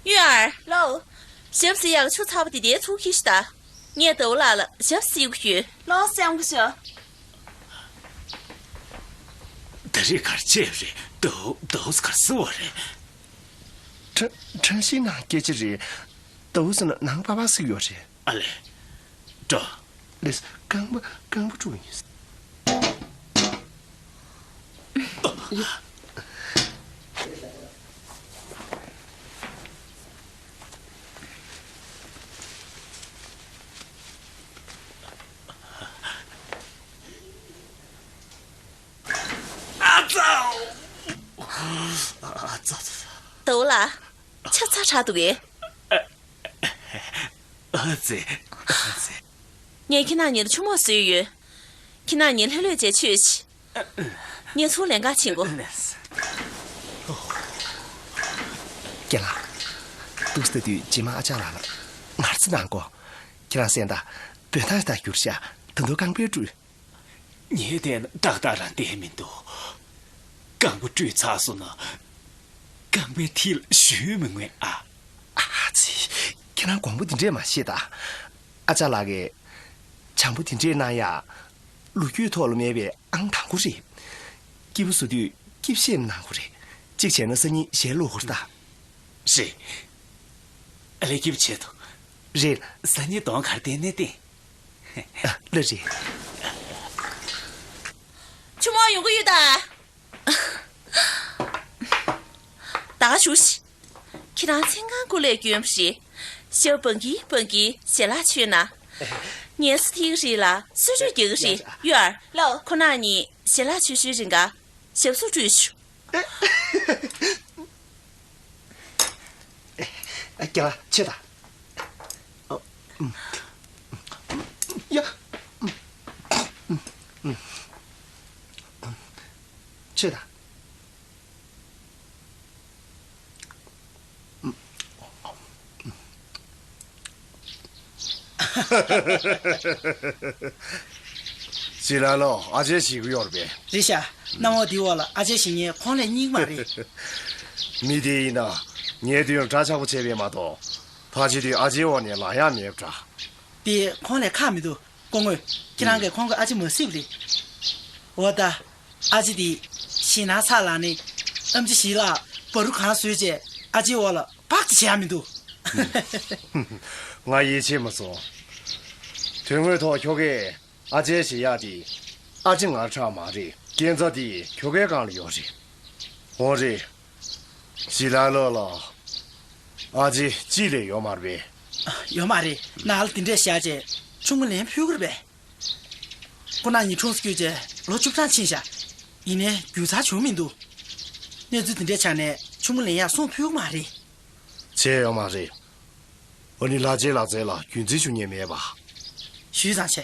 གཡུ་ཨར། ལོ། ཞབས་ཟེར་ཡག་ཆུ་ཚ་པོ་དེ་དེ་ཚུགས་ཁྱི་ཤི་ད། ངས་ཟླ་བོ་ལགས་ལ་ཞབས་ཟེར་གི་ཡོད། ལོ་སེམས་གི་ཤོ། ད་རེས་གར་ཆེ་རེད། ཟླ་བོ་ཟླ་བོ་གར་སི་བ་རེད། ཁྲ་ཁྲ་ཤིའི་ནང་སྐད་ཆ་རེད། ཟླ་བོ་ཟེར་ན་ནང་པ་པ་ཟིག་ཡོད་རེད། ཨ་ལས། འགྲོ། ལགས། རྐང་པ་རྐང་པ་བཀྲུ་ཡིན། ཨ་ཙའོ། ཨ་ཙ་ཙ། ཟླ་བོ་ལགས། ཆབ་ཚ་དྲགས་འདུག་གས། ཨ་ཙི། ཨ་ཙི། ངས་ཁྱེད་རྣམ་གཉིས་ལ་ཆུ་མོག་བཟོས་ཡོད། ཁྱེད་རྣམ་གཉིས་ལྷོད་ལྷོད་བྱས་མཆོད་ཤིག་ངས་ཚུར་ལེན་ག་ཕྱིན་གོ། རྒན་ལགས། འདུག་སེ་ལྟ་དུས་རྗེས་མ་ཨ་ཅག་ལགས་ལ་ངར་རྩིས་གནང་གོ། ཁྱེད་རང་གསན་དང་། འབོད་སྟངས་ད་འགྱུར་ཤག་ད་དུང་རྐང་པས་བཀྲུས། ངས་བལྟས་ན་ཏག་ཏག་རང་བསྡད་མི་འདུག་རྐང་པ་བཀྲུས་ཚར་སོང་ན། རྐང་པའི་མཐིལ་ཞུ་མི་མངོན་ཨ། ཨ་ཙི། ཁྱེད་རང་དགོངས་པ་འདི་འདྲས་མ་བཞེས་ད། ཨ་ཅག་ལགས་ཀྱིས་བྱམས་པོ་འདི་འདྲས་གནང་ཡག་ལོ་རྒྱུས་ཐོག་ལ་མེད་པའི་ཨང་དང་པོ་རེད། སྐྱིད་པོ་བཟོ་དུས་སྐྱིད་བཤད་གནང་དགོས་རེད། གཅིག་བྱས་ན་སང་ཉིན་ཞལ་ལོག་དགོས་རེད་ད། རེད། ཨ་ལས་སྐྱིད་པོ་བྱེད་དོ། རེད། སང་ཉིན་གདོང་གར་བསྟན་ནས་བསྟན། ཨ་ལ་རེད། ཆུ་མོག་ཡོང་གི་ཡོད་ད། ད་ག་བཞུགས་ཤིག་ཁྱེད་རང་མཚན་གང་སྐུ་ལས་བསྐྱོན་པ་རེད། ཞབས་སྦང་གིན་སྦང་གིན་ཞལ་ལག་མཆོད་ན། ངལ་གསོ་ཐེབས་ཀྱི་རེད་ལ་གསོལ་མགྲོན་རྒྱག་གི་རེད། གཡུ་ཨར། ལོ། ཁོ་རང་གཉིས་ཞལ་ལག་མཆོད་ཤུལ་རིང་ག་ཞབས་བསུ་སྤྲོད་ཤོག་རྒན་ལགས་མཆོད་དང་། ཡ། མཆོད་དང་། ཞི་ལ་ལོ། ཨ་ཅེ་ཞིག་ཡོད་རེད་པས། རེད་ཤག་གནམ་འོག་འདིའི་འོག་ལ་ཨ་ཅེ་ཞིག་ངས་ཁོང་ལས་རྙིང་མ་རེད། མི་དེ་ཡིན་ན་ངའི་མདུན་ལ་འདྲ་ཆགས་པོ་བྱས་པས་མ་གཏོགས། ཕལ་ཆེར་དུས་ཨ་ཅེའི་འོག་ནས་ལང་ཡག་མེད་པ་འདྲ། དེ་ཁོང་ལས་ཁག་མི་འདུག་སྐུ་ངོ། ཁྱེད་རང་གིས་ཁོང་གི་ཨ་ཅེ་མ་གཟིགས་པ་རེད། འོ་ད། ཨ་ཅེ་དེ། ཞེད་སྣང་ཚ་ལངས་ནས། ཨེམ་ཆི་ཞི་ལ་བ་རུ་གང་བཟོས་བྱས་ཨ་ཅེའི་འོག་ལ་བག་ཅིག་བྱེད་ཡག་མི་འདུག་ང་ཡིད་ཆེས་མ་སོང་། དོན་དངོས་ཐོག་ཁྱོ་གས་ཨ་ཅེ་ཞེད་ཡག་དེ་ཨ་ཅེ་ངར་ཁྲག་མ་རེད། རྐྱེན་རྩ་དེ་ཁྱོ་གའི་སྒང་ལ་ཡོད་རེད། འོ་རེད། ཞི་ལ་ལོ་ལ། ཨ་ཅེ་གཅིག་ལས་ཡོད་མ་རེད་པས། ཡོད་མ་རེད། ནང་ལ་དེ་འདྲས་བཞག་བྱས་ཆུང་མ་ལེན་ཕུལ་གི་རེད་པས། ཁོ་རང་གཉིས་གྲོངས་སུ་བསྐྱུར་བྱས་ལོ་བཅུ་གྲངས་ཕྱིན་ཤག་ཡིན་ནའི་རྒྱུ་ཚ་བྱུང་མི་འདུག་གནས་ཚུལ་དེ་འདྲའི་ཆ་ནས་ ཆུང་མ་ལིན་ཡར་སྲུང་ཕུལ་གི་མ་རེད། བྱས་ཡོད་མ་རེད། ཨ་ནི་ལྷ་རྗེ་ལགས་རྩལ་ལ་རྒྱུན་འཛིན་ཞུ་མཁན་མེད་པ། ཞུས་ཙང་བྱས།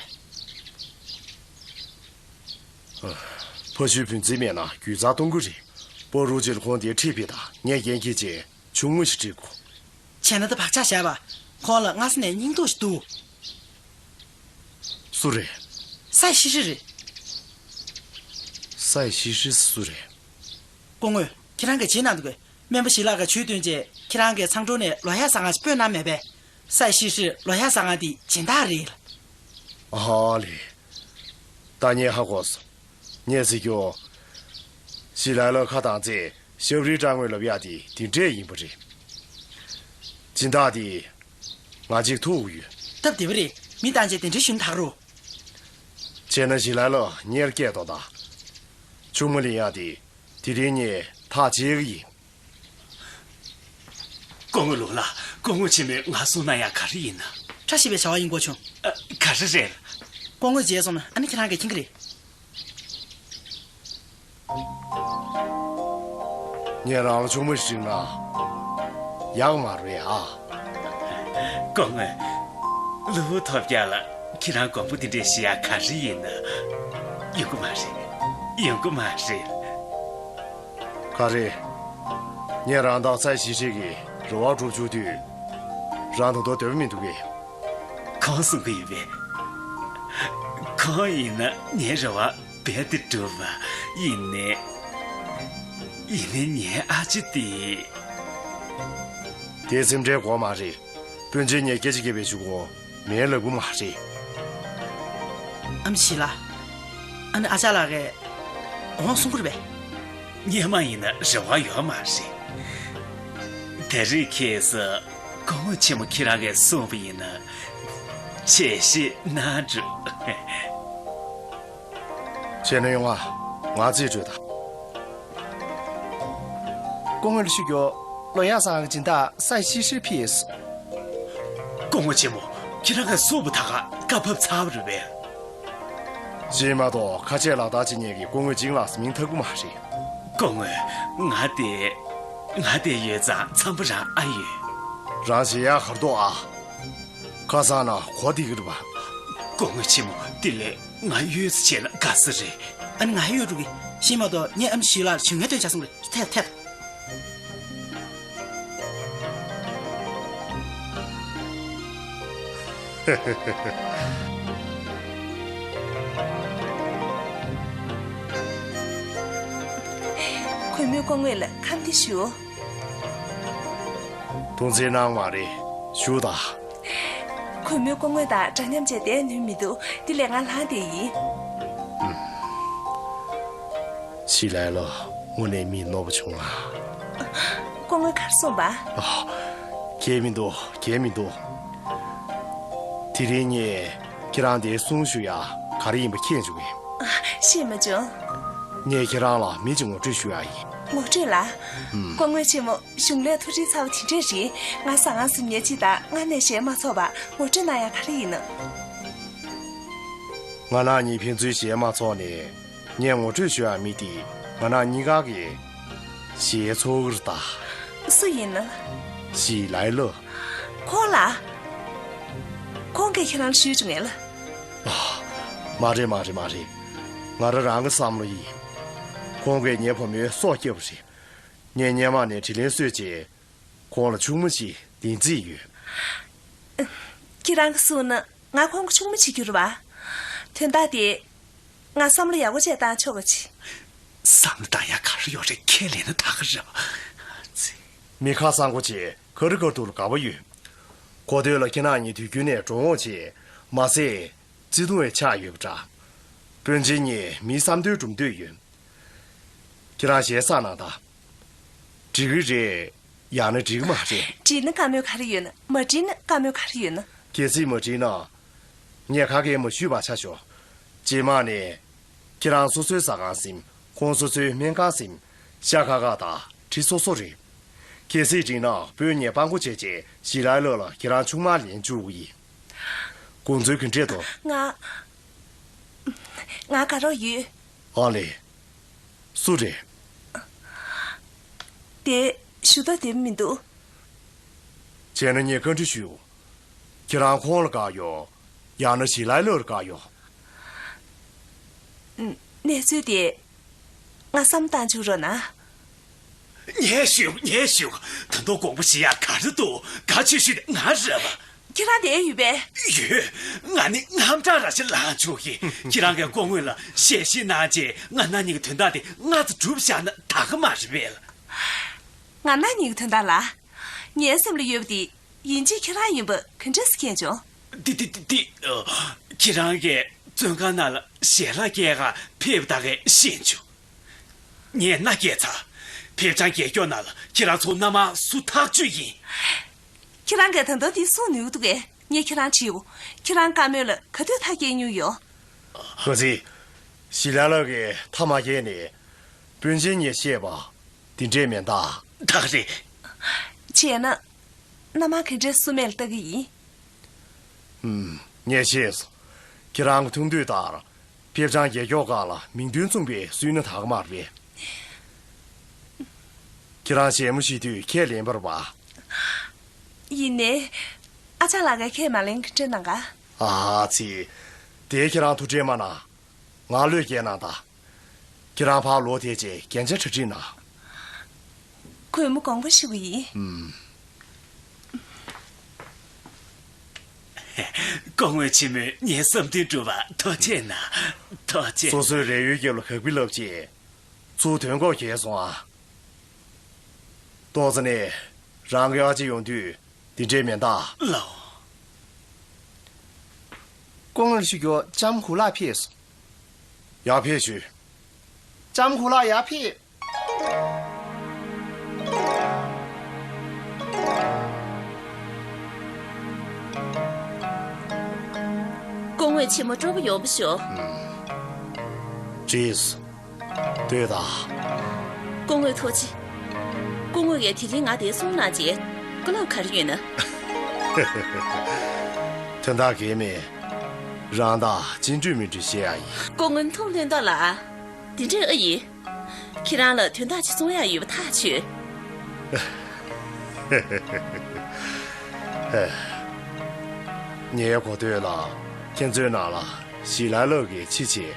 ཕ་ཤུལ་བུ་འཛིན་མེད་ན་རྒྱུད་ཚར་གཏོང་གི་རེད། སྤ་རོ་ཅིག་ལ་ཁོང་དེ་ཁྲིད་ཕེབས་དང་། ངས་འགན་འཁྱེར་བྱས་ཆུང་ངུ་ཞིག་ཁྲིད་དགོས། བྱས་ན་ད་བག་ཆགས་བཞག་པ། ཁོང་ལ་སྔ་ས་ནས་སྙིང་སྟོབས་ཤིག་འདུག། སུ་རེད། སའི་ཤི་ཧྲི་རེད། སའི་ཤི་ཧྲི་སུ་རེད། སྐུ་ངོ། ཁྱེད་རང་གིས་བརྗེད་གནང་འདུག་གས། སྨན་པ་ཞི་ལགས་ཀྱིས་ཇུས་བཏོན་རྗེས་ཁྱེད་རང་གིས་མཚང་སྒྲོག་ནས་ལོ་ཡག་ཟ་ཁང་ཞིག་སྤོས་གནང་མེད་པས། སའི་ཤི་ཧྲི་ལོ་ཡག་ཟ་ཁང་དེ་སྦྱིན་བདག་རེད། ཨ་ལེ། ད་ངས་ཧ་གོ་སོང་། ངས་ཟེར་རྒྱུ། ཞི་ལའི་ལོ་ཁ་དང་རྩེ་ཞབས་རིའི་སྐྲག་དངོས་ལབ་ཡག་དེ་དེ་འདྲས་ཡིན་པ་རེད། སྦྱིན་བདག་དེ། ང་གཅིག་ཐུག་ཡོད། སྟབས་བདེ་པོ་རེད། མི་བཏང་རྗེས་དེ་འདྲའི་ཞུ་ན་ད་ག་རུ། བྱས་ན་ཞི་ལའི་ལོ་གཉེར་སྐད་དོ་ད། ཆུང་མ་ལིན་ཡག་དེ། དེ་རིང་ངས་ཐག་བཅད་གི་ཡིན། སྐུ་ངོ་ལུང་ལགས། སྐུ་ངོ་ཆེན་མོས་ང་སྲུང་གནང་ཡག་ག་རེ་ཡིན་ན། བཀྲ་ཤིས་པའི་བྱ་བ་ཡིན་དགོས་བྱུང་། ཨ། ག་རེ་རེད། སྐུ་ངོས་བརྗེད་སོང་ན་ཨ་ནི་ཁྱེད་རང་གིས་མཁྱེན་གི་རེད། ངས་རང་ལ་ཆུང་མ་ཞིག་ན་ཡག་མ་རེད་ཨ། སྐུ་ངོ། ལུ་བུ་ཐོབ་རྒྱག་ལ་ཁྱེད་རང་དགོངས་པ་དེ་འདྲས་བཞེས་ཡག་ག་རེ་ཡིན་ན། ཡོང་གི་མ་རེད། ཡོང་གི་མ་རེད། ག་རེ། ངས་རང་དང་སའི་ཤི་ཧྲི་གི་རེ་བ་སྒྲུབ་བཅུག་དུས། རང་ད་དུང་འདོད་པ་མི་འདུག་གས། ཁོང་གསུང་གི་ཡོད་པས། ཁོང་ཡིན་ན་ངའི་རེ་བ་རྦད་དེ་འགྲུབ་པ། ཡིན་ནའི། ཡིན་ནའི་ངའི་ཨ་ཅེ་དེ། དེ་སེམས་ཁྲལ་དགོས་མ་རེད། སྤུན་མཆེད་གཉིས་སྐད་ཆ་རྒྱབ་པའི་གཞུག་གུ་མེད་ལབ་གི་མ་རེད། ཨ་མ་ཞི་ལ། ཨ་ནི་ཨ་ཅག་ལགས་ཀྱིས་འོང་གསུང་གི་རེད་པས། སྔོན་མ་ཡིན་ན་རེ་བ་ཡོད་མ་རེད། ད་རེས་ཁྱེད་ཚོ་སྐུ་ངོ་ཆེན་མོ་ཁྱེད་རང་གིས་གསུངས་པ་ཡིན་ན། ཆེ་ཤེས་ན་འགྲོ། བྱས་ན་ཡོང་ང་། ང་རྩིས་སྤྲོད་དང་། སྐུ་ངོ་ལ་ཞུ་རྒྱུ། ལོ་ཡག་ཟ་ཁང་གི་སྦྱིན་བདག་སའི་ཤི་ཧྲི་ཕེབས། སྐུ་ངོ་ཆེན་མོ། ཁྱེད་རང་གིས་གསུངས་པ་ད་ག་བཀའ་བབས་ཚར་བ་རེད་པས། ཅིས་མ་གཏོགས་ཁ་ཆེ་ལག་བསྟར་བྱེད་མཁན་གྱི་སྐུ་ངོ་ཅིན་ལགས་སུ་མིང་ཐོབ་ཀྱི་མ་རེད། སྐུ་ངོ། ང་དེ། ང་དེ་ཡོད་ཙང་འཚམ་པོ་རང་ཨ་ཡོད། རང་ཞེ་ཡག་གར་འདུག་ཨ། ཁ་སང་ན་གོ་བདེ་གི་རེད་པ། སྐུ་ངོ་ཆེན་མོ། དེ་ལས་ང་གཡོལ་ས་བྱས་ན་དགའ་ས་རེད། ཨ་ནི་ང་གཡོལ་འགྲོ་གི། ཤེས་མ་གཏོགས་ངས་ཨ་མ་ཞི་ལགས་ལ་ཇུས་ངན་སྟོན་བྱ་སོང་རེད། ཐད་ཐད། གུས་མོས་སྐུ་ངོ་ལ་ཁམས་བདེ་ཞུ། ཐུགས་འཚེར་གནང་མ་རེད། ཞུ་དང་། གུས་མོས་སྐུ་ངོ་དང་འདྲ་མཉམ་བྱས་བསྡད་ནུས་མི་འདུག། དེ་ལས་ང་ལངས་བསྡད་ཡིན། ཞི་ལའི་ལོ། དངོས་གནས་མི་རྣོ་པོ་བྱུང་ང་། སྐུ་ངོས་ག་རེ་གསུངས་པ། ཨ། གང་ཡང་མི་འདུག། གང་ཡང་མི་འདུག། དེ་རིང་ངས་ཁྱེད་རང་དེར་གསུང་ཞུ་ཡག་ག་རེ་ཡིན་པ་མཁྱེན་བྱུང་ངས། ཨ། ཤེས་མ་བྱུང་། ངས་ཁྱེད་རང་ལ་མི་གཅིག་ངོ་སྤྲོད་ཞུ་ཡག་ཡིན། ངོ་སྤྲོད་ལ། ཨུམ། སྐུ་ངོ་ཆེན་མོ། གཞུང་ལས་ཐུགས་ཁྲལ་ཚ་བ་དེ་འདྲས་རེད། ང་ཟ་ཁང་ཟིན་ཉེ་གཅིག་དང་སྔ་ནས་ཞལ་མ་ཚོགས་པ། ངོ་སྤྲོད་གནང་ཡག་ག་རེ་ཡིན་ནམ། ང་རང་གཉིས་ཕན་ཚུན་ཞལ་མ་ཚོགས་ནས། ངས་ངོ་སྤྲོད་ཞུ་ཡག་མི་དེ་ང་རང་གཉིས་ཀ་གི་ཞལ་ཚོགས་ཀྱི་རེད་ད། སུ་ཡིན་ནམ། ཞི་ལའི་ལོ། ཁོང་ལ། ཁོང་གིས་ཁྱེད་རང་ལ་ཞུས་བྱུང་ངས་ལ། ཨ། མ་རེད་མ་རེད་མ་རེད། ང་རང་རང་གི་བསམ་བློ་ཡིན། ཁོང་གིས་ངའི་བུ་མོའི་སྲོག་བསྐྱབས་པ་རེད། ངས་སྔོན་མ་ནས་དྲིན་ལན་གསོས་བྱས། ཁོང་ལ་ཆུང་མ་ཞིག་བསྟེན་རྩིས་ཡོད། ཁྱེད་རང་གིས་གསུངས་ན་ང་ཁོང་གི་ཆུང་མ་བྱེད་རྒྱུ་རེད་པ། དོན་དག་དེ། ང་བསམ་བློ་ཡག་པོ་བྱས་བཏང་ཆོག་ག་ཅི། བསམ་བློ་བཏང་ཡག་ག་རེ་ཡོད་རེད། ཁས་ལེན་ན་ད་ག་རེད་པ། ཙི། མི་ཁ་སང་གོ་ཆེ་ཁ་རི་ཁ་ཐུག་ལ་དགའ་པོ་ཡོད། གོ་ཐོས་ལ་ཁྱེད་རང་གཉིས་དུས་རྒྱུན་ནས་འགྲོ་འོང་བྱེད། མ་ཟད། བརྩེ་དུང་བའི་ཆགས་ཡོད་པ་འདྲ། སྤུན་མཆེད་གཉིས་མིའི་བསམ་དོན་སྒྲུབ་འདོད་ཡོད། ཁྱེད་རང་ཞལ་བསགས་གནང་དང་། འགྲིག་གི་རེད། ཡང་ན་འགྲིག་གི་མ་རེད། འགྲིག་ན་བཀའ་མོལ་ག་རེ་ཡོད་ན། མ་འགྲིག་ན་བཀའ་མོལ་ག་རེ་ཡོད་ན། གལ་སྲིད་མ་འགྲིག་ན། ངས་ག་གེ་མ་ཞུས་པ་ཆ་ཞོག། རྗེས་མ་ནས། ཁྱེད་རང་སོ་སོའི་ཟ་ཁང་ཟིན། ཁོང་སོ་སོའི་སྨན་ཁང་ཟིན། ཤ་ཁ་ཁ་དང་གྲི་སོ་སོ་རེད། གལ་སྲིད་འགྲིག་ན་བུ་ངས་སྤྲང་པོ་བྱས་རྗེས་ཞི་ལའི་ལོ་ལ་ཁྱེད་རང་ཆུང་མ་ལེན་བཅུག་གི་ཡིན། དགོངས་ཚུལ་ག་འདྲས་འདུག། ང་། ང་དགའ་རོགས་ཡོད། ཨ་ལེ། སུ་རེད། དེ། ཞུ་དག་བདེ་པོ་མི་འདུག་བྱས་ན་ངས་བཀའ་འདྲི་ཞུ། ཁྱེད་རང་ཁོང་ལ་དགའ་ཡོད། ཡང་ན་ཞི་ལའི་ལོ་ལ་དགའ་ཡོད། གནས་ཚུལ་དེ། ང་བསམ་བཏང་བཅུག་རོགས་གནང་། ངས་ཞུ། ངས་ཞུ། ད་དུང་དགོངས་པ་ཞུ་ཡག་ག་རེ་འདུག་དགའ་ཆེ་ཤོས་དེ་ང་རེད་པ། ཁྱེད་རང་བསྡད་ཡོད་པས། ཡོད། ང་ནི་དངངས་སྐྲག་རང་ཞིག་ལངས་བཅུག་གི། ཁྱེད་རང་གིས་སྐུ་ངོ་ལ་ཞལ་བཞེས་གནང་རྗེས་ང་རང་གཉིས་ཀྱི་དོན་དག་དེ་སྔ་ཙམ་གྲུབ་བཞག་ན་དགའ་གི་མ་རེད་པས། ང་རང་གཉིས་ཀྱི་དོན་དག་ལ། ངའི་སེམས་ལ་ཡོད་པ་དེ། ཡིན་གཅིག་ཁྱེད་རང་ཡིན་པ་ག་འདྲས་སེ་མཁྱེན་བྱུང་། འདི་འདི་འདི་འདི། ཨ། ཁྱེད་རང་གིས་བཙོན་ཁང་ནང་ལ་ཞལ་ལག་སྐྱེལ་གར་ཕེབས་པ་དེ་ངས་ཤེས་བྱུང་། ངས་མནའ་སྐྱེལ་ཚར། ཕེབས་ཆང་རྒྱལ་སྐྱོར་ནང་ལ་ཁྱེད་རང་ཚོ་མནའ་མ་བསུ་ཐག་ཆོད་ཡིན། ཁྱེད་རང་གིས་ད་ལྟ་འདི་གསུང་ནུས་ཀྱི་འདུག་གས། ངས་ཁྱེད་རང་དྲིས་ཡོད། ཁྱེད་རང་བཀའ་མོལ་ལ་ག་དུས་ཐག་བཅད་མྱོང་ཡོད། ཨ་ཙི། ཞི་ལའི་ལོ་གིས་ཐག་མ་བཅད་ནས། སྤུན་མཆེད་ངས་བཤད་པ། འདི་འདྲས་མིན་ད། ད་རེད། བྱས་ན། མནའ་མ་ག་འདྲས་བསུ་མེད་ལ་ལྟ་གི་ཡིན། ཧུམ། ངས་ཤེས་སོང་། ཁྱེད་རང་གི་ཐུགས་འདོད་ལྟར། ཕེབས་ཆང་རྒྱལ་སྐྱོར་ཁང་ལ་མིང་དོན་མཚུངས་པའི་བསུས་ན་དགའ་གི་མ་རེད་པས། ཁྱེད་རང་ཞལ་མོ་བཞེས་དུས་ཁས་ལེན་པ་རེད་པ། ཡིན་ནའི། ཨ་ཅག་ལགས་ཀྱིས་ཁས་མ་ལེན་གྱི་དྲན་གནང་ག་ཨ་ཙི། དེ་ཁྱེད་རང་ཐུགས་ཁྲལ་མ་གནང་། ང་བློས་འགེལ་གནང་དང་། ཁྱེད་རང་ཕར་ལོག་བསྡད་བྱས་རྒྱན་ཆ་གྲ་སྒྲིག་གནང་། གུས་མོ་དགོངས་པ་ཞུ་གི་ཡིན། ཨུམ། སྐུ་ངོ་ཆེན་མོས་ངའི་བསམ་དོན་བསྒྲུབས་པར་ཐུགས་རྗེ་གནང་། ཐུགས་རྗེ། སོ་སོའི་རེ་ཡོད་རྒྱབ་ལ་གག་པི་ལབ་བྱས། ཚུར་དོན་གོ་གལ་སོང་ཨ། ཏོག་ཙམ་ནས་རང་གི་ཨ་ཅེ་ཡོང་དུས་འདི་འདྲས་མིན་ད། ལའོ། སྐུ་ངོ་ལ་ཞུ་རྒྱུ་ལྕམ་ཧུ་ལགས་ཕེབས་སོང་། ཡར་ཕེབས་ཞུ། ལྕམ་ཧུ་ལགས་ཡར་ཕེབས། སྐུ་ངོ་ཆེན་མོ་སྤྲོ་པོ་ཡོང་བ་ཞུ། ཅིས། ལྟོས་དང་། སྐུ་ངོ་ཐུགས་རྗེ། སྐུ་ངོ་ཡིས་དེ་རིང་ང་འདིར་སོང་གནང་རྗེས་བཀའ་སློབ་ག་རེ་ཡོད་ན། དོན་དག་གང་ཡང་མེད། རང་དང་ཅི་འདྲ་མི་འདྲ་བཤད་ཡ་ཡིན། སྐུ་ངོ་ཐུགས་ལྷོད་མདོག་ལ། དེ་འདྲ་ཨེ་ཡིན། ཁྱེད་རང་ལ་དོན་དག་ཅིག་གསུང་ཡ་ཡོད་པ་ཐག་ཆོད། ངའི་གོ་ཐོས་ལ། ཁྱེད་ཚོའི་ནང་ལ་ཞི་ལའི་ལོ་གིས་འཆི་ཆེད་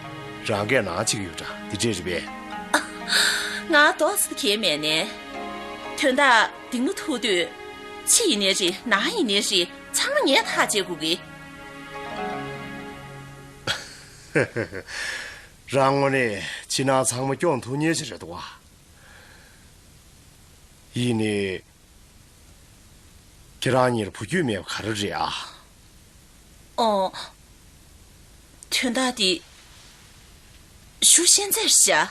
རང་སྐད་ནང་གཅིག་ཡོད་འདྲ། འདི་འདྲས་རེད་པས། ང་རྡོག་ཙམ་གང་ཡང་མེད་ནས། དོན་དག་འདི་མོ་ཐུག་དུས། འཆི་ཡིན་ནའི་རེད། ན་ཡིན་ནའི་རེད། ཚང་མ་ངས་ཐག་བཅད་དགོས་ཀྱི། རང་ངོ་ནས་ཕྱི་ནང་ཚང་མ་སྐྱོང་ཐུབ་མཁན་ཞིག་རེད་འདུག་བ། ཡིན་ནའི། ཁྱེད་རང་གཉིས་ལ་བུ་རྒྱུད་མེད་པ་ག་རེ་རེད་ཨ། ཨོ། དོན་དག་འདི། ཞུ་ཤེས་ཚད་བཞག་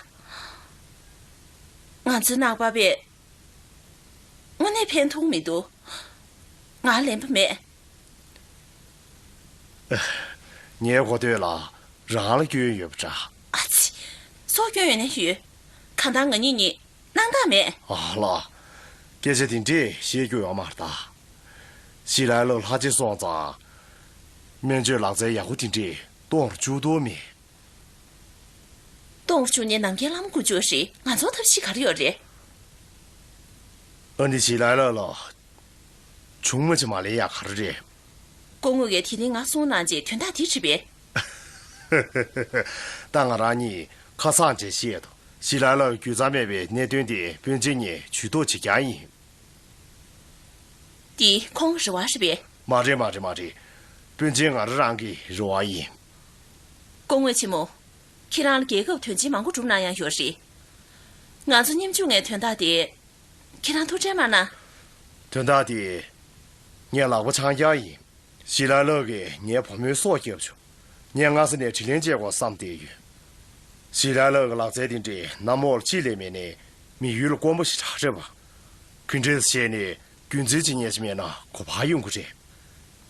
ང་ཚོའི་ནང་པ་བས། དངོས་གནས་ཕན་ཐོགས་མི་འདུག་ང་ལེན་པ་མེད། ངའི་གོ་ཐོས་ལ་རང་ལ་སྐྱོན་ཡོད་པ་འདྲ། ཨ་ཙི། སྲོག་སྐྱོན་ཡོད་ན་ཡོད། གང་ལྟར་ང་གཉིས་གཉིས་སྣང་དག་མེད། ཨ་ལ། སྐད་ཆ་དེ་འདྲས་བཤད་རྒྱུ་ཡོད་མ་རེད་ད། ཞི་ལའི་ལོ་ལྷ་རྗེ་སོང་ཙང་། སྨན་བཅོས་ལག་རྩལ་ཡག་པོ་དེ་འདྲས་གཏོང་རུ་བཅུག་ཐུབ་མེད། གཏོང་རུ་བཅུག་ནས་ནམ་མཁའི་ལྷ་མོ་སྐུ་མཆོག་རེད། ང་ཚོར་ཐབས་ཤེས་ག་རེ་ཡོད་རེད། ཨ་ནི་ཞི་ལའི་ལོ་ལ། ཆུང་མ་ཅིག་མ་ལེན་ཡག་ག་རེ་རེད། སྐུ་ངོ་ཡིས་དེ་རིང་ང་སོང་གནང་རྗེས་དོན་དག་དེ་དྲིས་པས། ད་ང་རང་གཉིས་ཁ་སང་རྗེས་བཤད་དོ། ཞི་ལའི་ལོ་རྒྱུས་མཚམས་མེད་པའི་གནད་དོན་དེ་སྤུན་མཆེད་གཉིས་ཇུས་གཏོགས་བྱེད་རྐྱང་ཡིན། འདི་ཁོང་རེ་བ་རེད་པས། མ་རེད་མ་རེད་མ་རེད། སྤུན་མཆེད་ང་རང་རང་གི་རེ་བ་ཡིན། སྐུ་ངོ་ཆེན་མོ། ཁྱེད་རང་ལ་རྒྱལ་ཁབ་དོན་ཆེན་མང་པོ་སྒྲུབ་གནང་ཡག་ཡོད་རེད། ང་ཚོ་མཉམ་ཞུགས་ངའི་དོན་དག་དེ། ཁྱེད་རང་ཐུགས་ཁྲལ་མ་གནང་། དོན་དག་དེ། ངས་ལག་པ་འཆང་རྐྱང་ཡིན། ཞི་ལའི་ལོ་གིས་ངའི་བུ་མོའི་སྲོག་བསྐྱབས་བྱུང་། ངས་སྔ་ས་ནས་དྲིན་ལན་འཇལ་དགོས་བསམ་བསྡད་ཡོད། ཞི་ལའི་ལོ་གི་ལག་རྩལ་དེ་འདྲས་གནམ་འོག་ལ་གཅིག་ལས་མེད་ནས་མི་ཡུལ་ལ་དཀོན་པོ་ཞེ་དྲག་རེད་པ། ག་འདྲས་བྱས་ནས་རྒྱུན་འཛིན་བྱེད་མཁན་ཞིག་མེད་ན་གོ་བ་ཡོང་གི་རེད།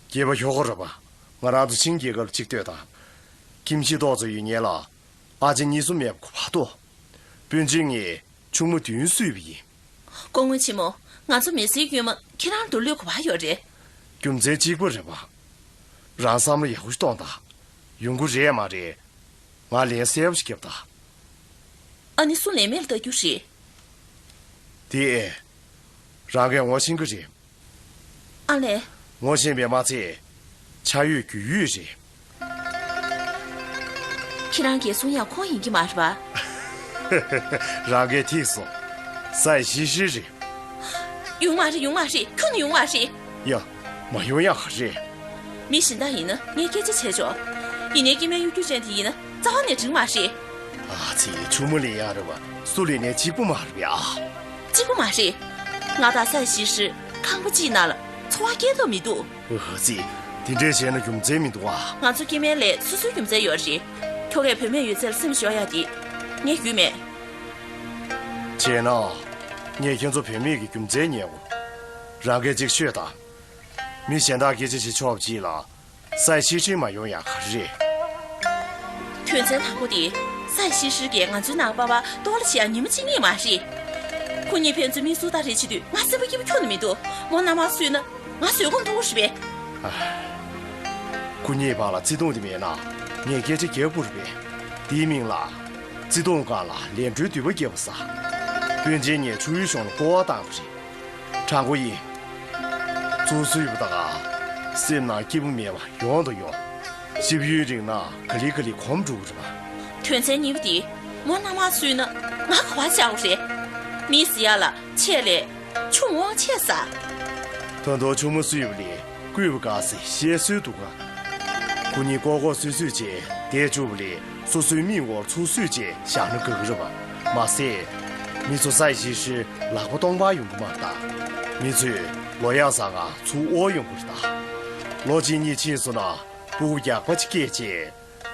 སྐྱེས་པ་ཧྲོ་ཁོ་རེད་པ། ང་རང་ཚོ་ཆིང་རྒྱལ་ཁབ་ལ་གཅིག་ལྟོས་དང་། ཁྱིམ་གཞིས་ཏོག་ཙམ་ཡོད་མཁན་ལ། ཨ་ཅེ་གཉིས་སུ་མེད་པ་གོ་བ་ཏོ། སྤུན་མཆེད་ངས་ཆུང་མ་བདུན་གསོས་པ་ཡིན། སྐུ་ངོ་ཆེན་མོ། ང་ཚོ་མི་སེར་དཀྱུས་མ་ཁྱེད་རང་དུ་ལུས་གོ་བ་ཡོད་རེད། རྒྱུ་མཚན་གཅིག་པ་རེད་པ། རང་བསམ་བློ་ཡག་པོ་ཞིག་གཏོང་དང་། ཡོང་གི་རེད་མ་རེད། ང་ལན་གསལ་པོ་ཞིག་རྒྱབ་དང་། ཨ་ནི་སུ་ལན་མེད་ལ་ལྟ་རྒྱུ་རེད། དེ། རང་གིས་ངོ་ཤེས་ཀྱི་རེད། ཨ་ལས། ངོ་ཤེས་པས་མ་ཚད། ཆ་ཡོད་རྒྱུས་ཡོད་རེད། ཁྱེད་རང་གིས་གསུང་ཡག་ཁོང་ཡིན་གྱི་མ་རེད་པ། རང་གིས་ཐིག་སོང་། སའི་ཤི་ཤི་རེད། ཡོང་མ་རེད། ཡོང་མ་རེད། ཁྱོན་ནས་ཡོང་མ་རེད། ཡ། མ་ཡོང་ཡག་ག་རེད། མི་གཞན་དག་ཡིན་ན་ངས་སྐད་ཆ་བྱས་ཆོག་ཡིན་ནའི་སྐྱེ་དམན་གཡོ་སྒྱུ་ཅན་དེ་ཡིན་ན་རྩ་བ་ནས་འགྲིག་མ་རེད། ཨ་ཙི། ཆུང་མ་ལེན་ཡག་རེད་པ། སུ་ལེན་ནའི་གཅིག་པུ་མ་རེད་པས་ཨ། གཅིག་པུ་མ་རེད། ང་དང་སའི་ཤི་ཤི་ཁང་པ་གཅིག་ནང་ལ་འཚོ་བ་སྐྱེལ་ཐབས་མི་འདུག་ཨ་ཙི། དེ་འདྲས་བྱས་ན་རྒྱུ་མཚན་མི་འདུག་ཨ། ང་ཚོ་སྐྱེ་དམན་ལ་སོ་སོའི་རྒྱུ་མཚན་ཡོད་རེད། ཁྱོ་གས་བུད་མེད་ཡོད་ཚད་ལ་སེམས་ཤོར་ཡག་དེ་ངས་རྒྱུས་མེད། བྱས་ན། ངས་ཁྱེད་ཚོ་བུད་མེད་ཀྱི་རྒྱུ་མཚན་ཉན་དགོས། རང་གིས་གཅིག་ཤོད་དང་། མི་གཞན་དག་སྐད་ཆ་བྱེད་ཆོག་པ་ཅིག་ལ། སའི་ཤི་ཤི་མ་ཡོང་ཡག་ག་རེ་རེད། དོན་ཚན་དང་པོ་དེ། སའི་ཤི་ཤི་གིས་ང་ཚོའི་ནང་པ་པ་ལྟོགས་ལ་བྱེད་ཡག་ཉིན་མོ་གཅིག་རྙེད་མ་རེད། ཁོ་གཉིས་ཕན་ཚུན་མིག་ཟུར་ལྟ་རེས་བྱེད་དུས་ང་སེམས་པ་སྐྱིད་པོ་ཁྱོན་ནས་མི་འདུག་མོ་མནའ་མ་བསུས་ན་ང་བཟོད་སྒོམ་ཐུབ་ཀྱི་རེད་པས། ཨ། ཁོ་གཉིས་བར་ལ་བརྩེ་དུང་དེ་མེད་ན་ངས་སྐད་ཆ་རྒྱག་དགོས་རེད་པས། དེའི་མིང་ལ་བརྩེ་དུང་སྒང་ལ་ལས་འཕྲོའི་མདུད་པ་བརྒྱབ་པ་ཟ། སྤུན་མཆེད་གཉིས་ཆུ་ཡུར་གཞུང་ལ་སྐོར་བ་བཏང་བ་རེད། དྲང་པོ་ཡིན། ཚུར་བསུས་པ་དང་། སེམས་ནང་སྐྱིད་པོ་མེད་པ་ཡོང་དང་ཡོང་། ཞིབ་ཡུན་རིང་ན་ག་ལེ་ག་ལེ་གོམས་འགྲོ་གི་རེད་པ། དོན་ཚན་གཉིས་པ་དེ། མོ་མནའ་མ་བསུས་ན་ང་ག་པར་བཅར་དགོས་རེད། མི་ཟེར་ཡག་ལ་ཆེད་ལས་ཆུང་མ་དབང་ཆེ་ས། ད་དུང་ཆུང་མ་བསུས་པ་ལས་བརྐུས་པ་དགའ་ཟེར་བཤད་སྲོལ་འདུག་ག་ཁོ་གཉིས་ལྐོག་ལྐོག་སུད་སུད་བྱས་བསྡད་བཅུག་པ་ལས། སོ་སོའི་མིག་འོག་ཚུར་བསུས་བྱས་བཞག་ན་དགའ་གི་རེད་པ། མ་ཟད། མི་ཚོ་སའི་ཤི་ཤི་ལག་པ་སྟོང་པར་ཡོང་གི་མ་རེད་ད། མི་ཚོས་ལོ་ཡག་བཟང་ང་ཚུར་དབོར་ཡོང་གི་རེད་ད། ལོ་གཅིག་གཉིས་ཕྱིན་སོང་ན་སྤུ་གུ་རྒྱགས་པ་ཅིག་སྐྱེས་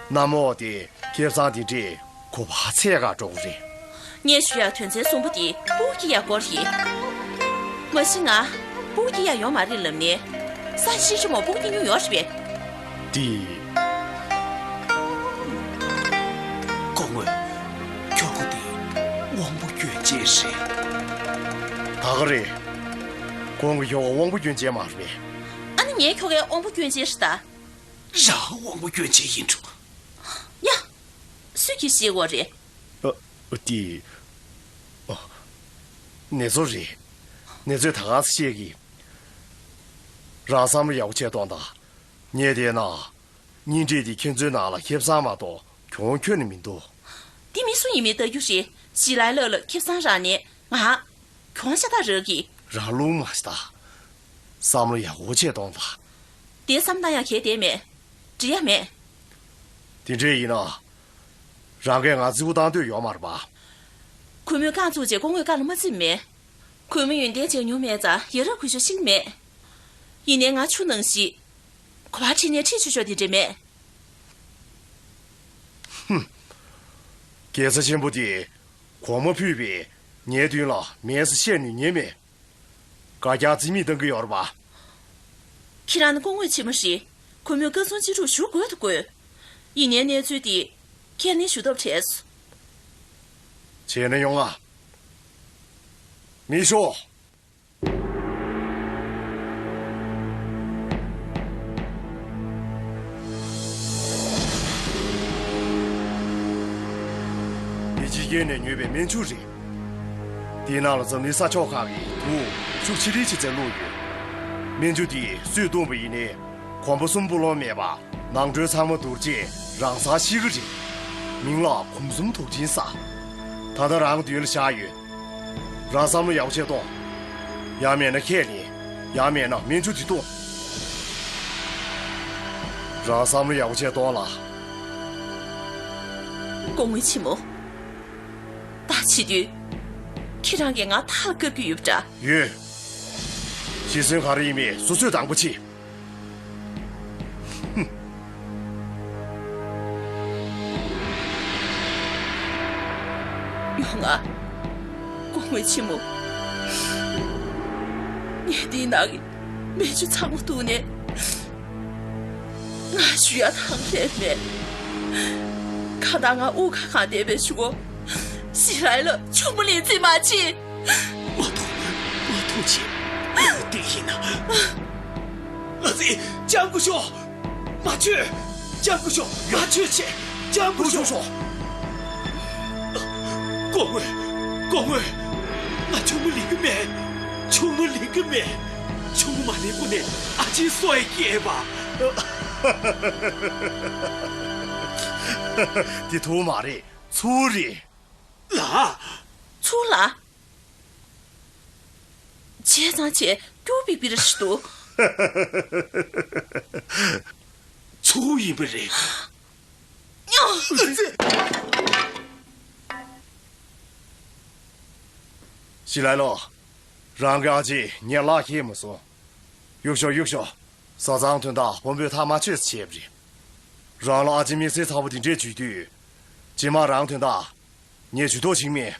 བྱས། མནའ་མ་འོག་དེ་ཁེ་བཟང་དེ་འདྲས་གོ་བ་ཚད་ག་འགྲོ་གི་རེད། ངས་ཞུ་ཡག་དོན་ཚན་གསུམ་པོ་དེ་སྤུ་གུ་སྐྱེ་ཡག་སྐོར་རེད། མ་གཞི་ང་སྤུ་གུ་སྐྱེ་ཡག་ཡོད་མ་རེད་ལབ་ནས། སའི་ཤི་ཤི་མོ་སྤུ་གུ་སྐྱེ་མྱོང་ཡོད་རེད་པས། དེ། སྐུ་ངོ། ཁྱོ་ག་དེ་དབང་པོ་སྐྱོན་ཅན་རེད། ད་ག་རེད། ཁོང་གི་ཁྱོ་ག་དབང་པོ་སྐྱོན་ཅན་མ་རེད་པས། ཨ་ནི་ངའི་ཁྱོ་གའི་དབང་པོ་སྐྱོན་ཅན་རེད་ད། རང་དབང་པོ་སྐྱོན་ཅན་ཡིན་འགྲོ། ཡ། སུས་ཀྱིས་ཤེས་དགོས་རེད། ཨ། དེ། ཨ། ནེ་ཙོ་རེད། ནེ་ཙོས་ད་ག་སེ་བཤད་གི། རང་བསམ་བློ་ཡག་པོ་བྱས་གཏོང་དང་། ངས་བལྟས་ན། གཉེན་སྒྲིག་དེ་ཁྱེད་ཚོའི་ནང་ལ་ཁེ་བཟང་མ་གཏོགས་གྱོང་ཁྱོན་ནས་མི་འདུག་དེ་མི་སུ་ཡིན་མིན་ལྟ་རྒྱུ་རེད། ཞི་ལའི་ལགས་ལ་ཁེ་བཟང་རག་ནས་ང་གྱོང་ཤ་སྟག་རག་གི། རང་རླུང་མ་ཤི་ད། བསམ་བློ་ཡག་པོ་བྱས་གཏོང་དང་། དེ་བསམ་བཏང་ཡག་གལ་ཏེ་མེད། འགྲིག་ཡ་མེད། དེ་འདྲས་ཡིན་ན། རང་གིས་ང་བརྩི་བཀུར་བཏང་འདོད་ཡོད་མ་རེད་པ། གུས་མོས་རྐང་བཙུགས་རྗེས་སྐུ་ངོས་བཀའ་ལ་མ་བརྩིས་མེད། གུས་མོ་ཡོན་ཏན་བྱས་མྱོང་མེད་ཙང་ཡ་རབས་གུས་ཞབས་ཤིག་མེད། ཡིན་ནའི་ང་ཆུ་ནང་བཞིན། གོ་བ་ཁྲིད་ནས་ཁྲིད་ཆོག་ཆོག་དེ་འདྲས་མེད། ཧུམ། རྒྱལ་ས་ཆེན་པོ་དེ། གོང་མ་ཕུད་པས་ངའི་མདུན་ལ་མེད་ཟེར་བཤད་ནུས་ཉེན་མེད། དགའ་རྒྱག་རྩིས་མེད་བཏང་གི་ཡོད་རེད་པ། ཁྱེད་རང་ནི་སྐུ་ངོ་ཆེན་མོ་རེད། གུས་མོས་བཀའ་གསུང་ཅི་སྒྲུབ་ཞུ་དགོས་དང་དགོས། ཡིན་ནའི་གནས་ཚུལ་འདི་ཁས་ལེན་ཞུ་ཐབས་བྲལ་སོང་། བྱས་ན་ཡོང་ང་། མི་ཤོག་འདི་ཕྱི་རྒྱལ་ནས་ཉོས་པའི་སྨན་ཆུ་རེད། འདིའི་ནང་ལ་འཛམ་གླིང་ས་ཕྱོགས་ཁག་གི་དུག་ཤུགས་ཆེ་རིགས་ཅིག་བཙིར་བླུགས་ཡོད། སྨན་ཆུ་འདིས་སུས་བཏུངས་པ་ཡིན་ནའི། གོམ་པ་གསུམ་སྤུ་ལོང་མེད་པ། ནང་ཁྲོལ་ཚང་མ་དུག་རྗེས་རང་སར་ཤི་གི་རེད། མིང་ལ་གོམ་གསུམ་དུག་ཆེན་ཟེར། ད་ལྟ་རང་མདུན་ལ་བཞག་ཡོད། རང་བསམ་བློ་ཡག་པོ་བྱས་གཏོང་། ཡང་མེད་ན་ཁས་ལེན། ཡང་མེད་ན་སྨན་ཆུ་འདི་འཐུང་། རང་བསམ་བློ་ཡག་པོ་བྱས་གཏོང་ལ། སྐུ་ངོ་ཆེན་མོ། ད་བྱེད་དུས། ཁྱེད་རང་གིས་ང་ཐག་བཀབ་ཀྱི་ཡོད་པ་འདྲ། ཡོད། ཤི་གསོན་ག་རེ་ཡིན་མིན་སོ་སོས་དང་པོ་བྱེད། ཡོང་ང་། སྐུ་ངོ་ཆེན་མོ། ངས་འདིའི་ནང་གི་སྨན་ཆུ་ཚང་མ་བཏུངས་ནས། ང་ཞུ་ཡ་ཐང་ལྷན་མེད། ཁ་བརྡ་ང་དབུགས་ཁ་གང་བསྡད་པའི་གཞུག་གུ། ཞི་ལའི་ལ་ཆུང་མ་ལེན་རྩིས་མ་བྱེད། མ་ཐུག་མ་ཐུག་ཅིག་ཨ་ཙི། ལྕམ་སྐུ་ཞབས། མ་བྱོས། ལྕམ་སྐུ་ཞབས། མ་བྱོས་ཆེ། ལྕམ་སྐུ་ཞབས། སྐུ་ཞབས། སྐུ་ངོ། སྐུ་ངོ། ང་ཆུང་མ་ལེན་གི་མེད། ཆུང་ངུ་ལེན་གི་མེད། ཆུང་ངུ་མ་ལེན་གོང་ནས་ཨ་ཅེ་སོ་ཡི་སྐྱེས་པ། དེ་ཐུག་མ་རེད། ཚུར་རེད། ལ། ཚུར་ལ། བྱས་ཙང་བྱས་སྐྱུར་པི་པི་ར་ཞིག་འདུག་ཚུར་ཡིན་པ་རེད། ཞི་ལའི་ལོ། རང་གི་ཨ་ཅེ་ངས་ལག་ཁྱེར་མ་སོང་། གཡུག་ཤོག་གཡུག་ཤོག་བཟའ་ཚང་དོན་དག་དཔོན་པོས་ཐག་མ་ཆོད་ཟེར་བྱས་པ་རེད། རང་ལ་ཨ་ཅེ་དམིགས་བསལ་ཚ་པོ་དེ་འདྲས་བྱུང་དུས། རྗེས་མ་རང་དོན་དག་ངས་ཇུས་གཏོགས་བྱེད་མེད།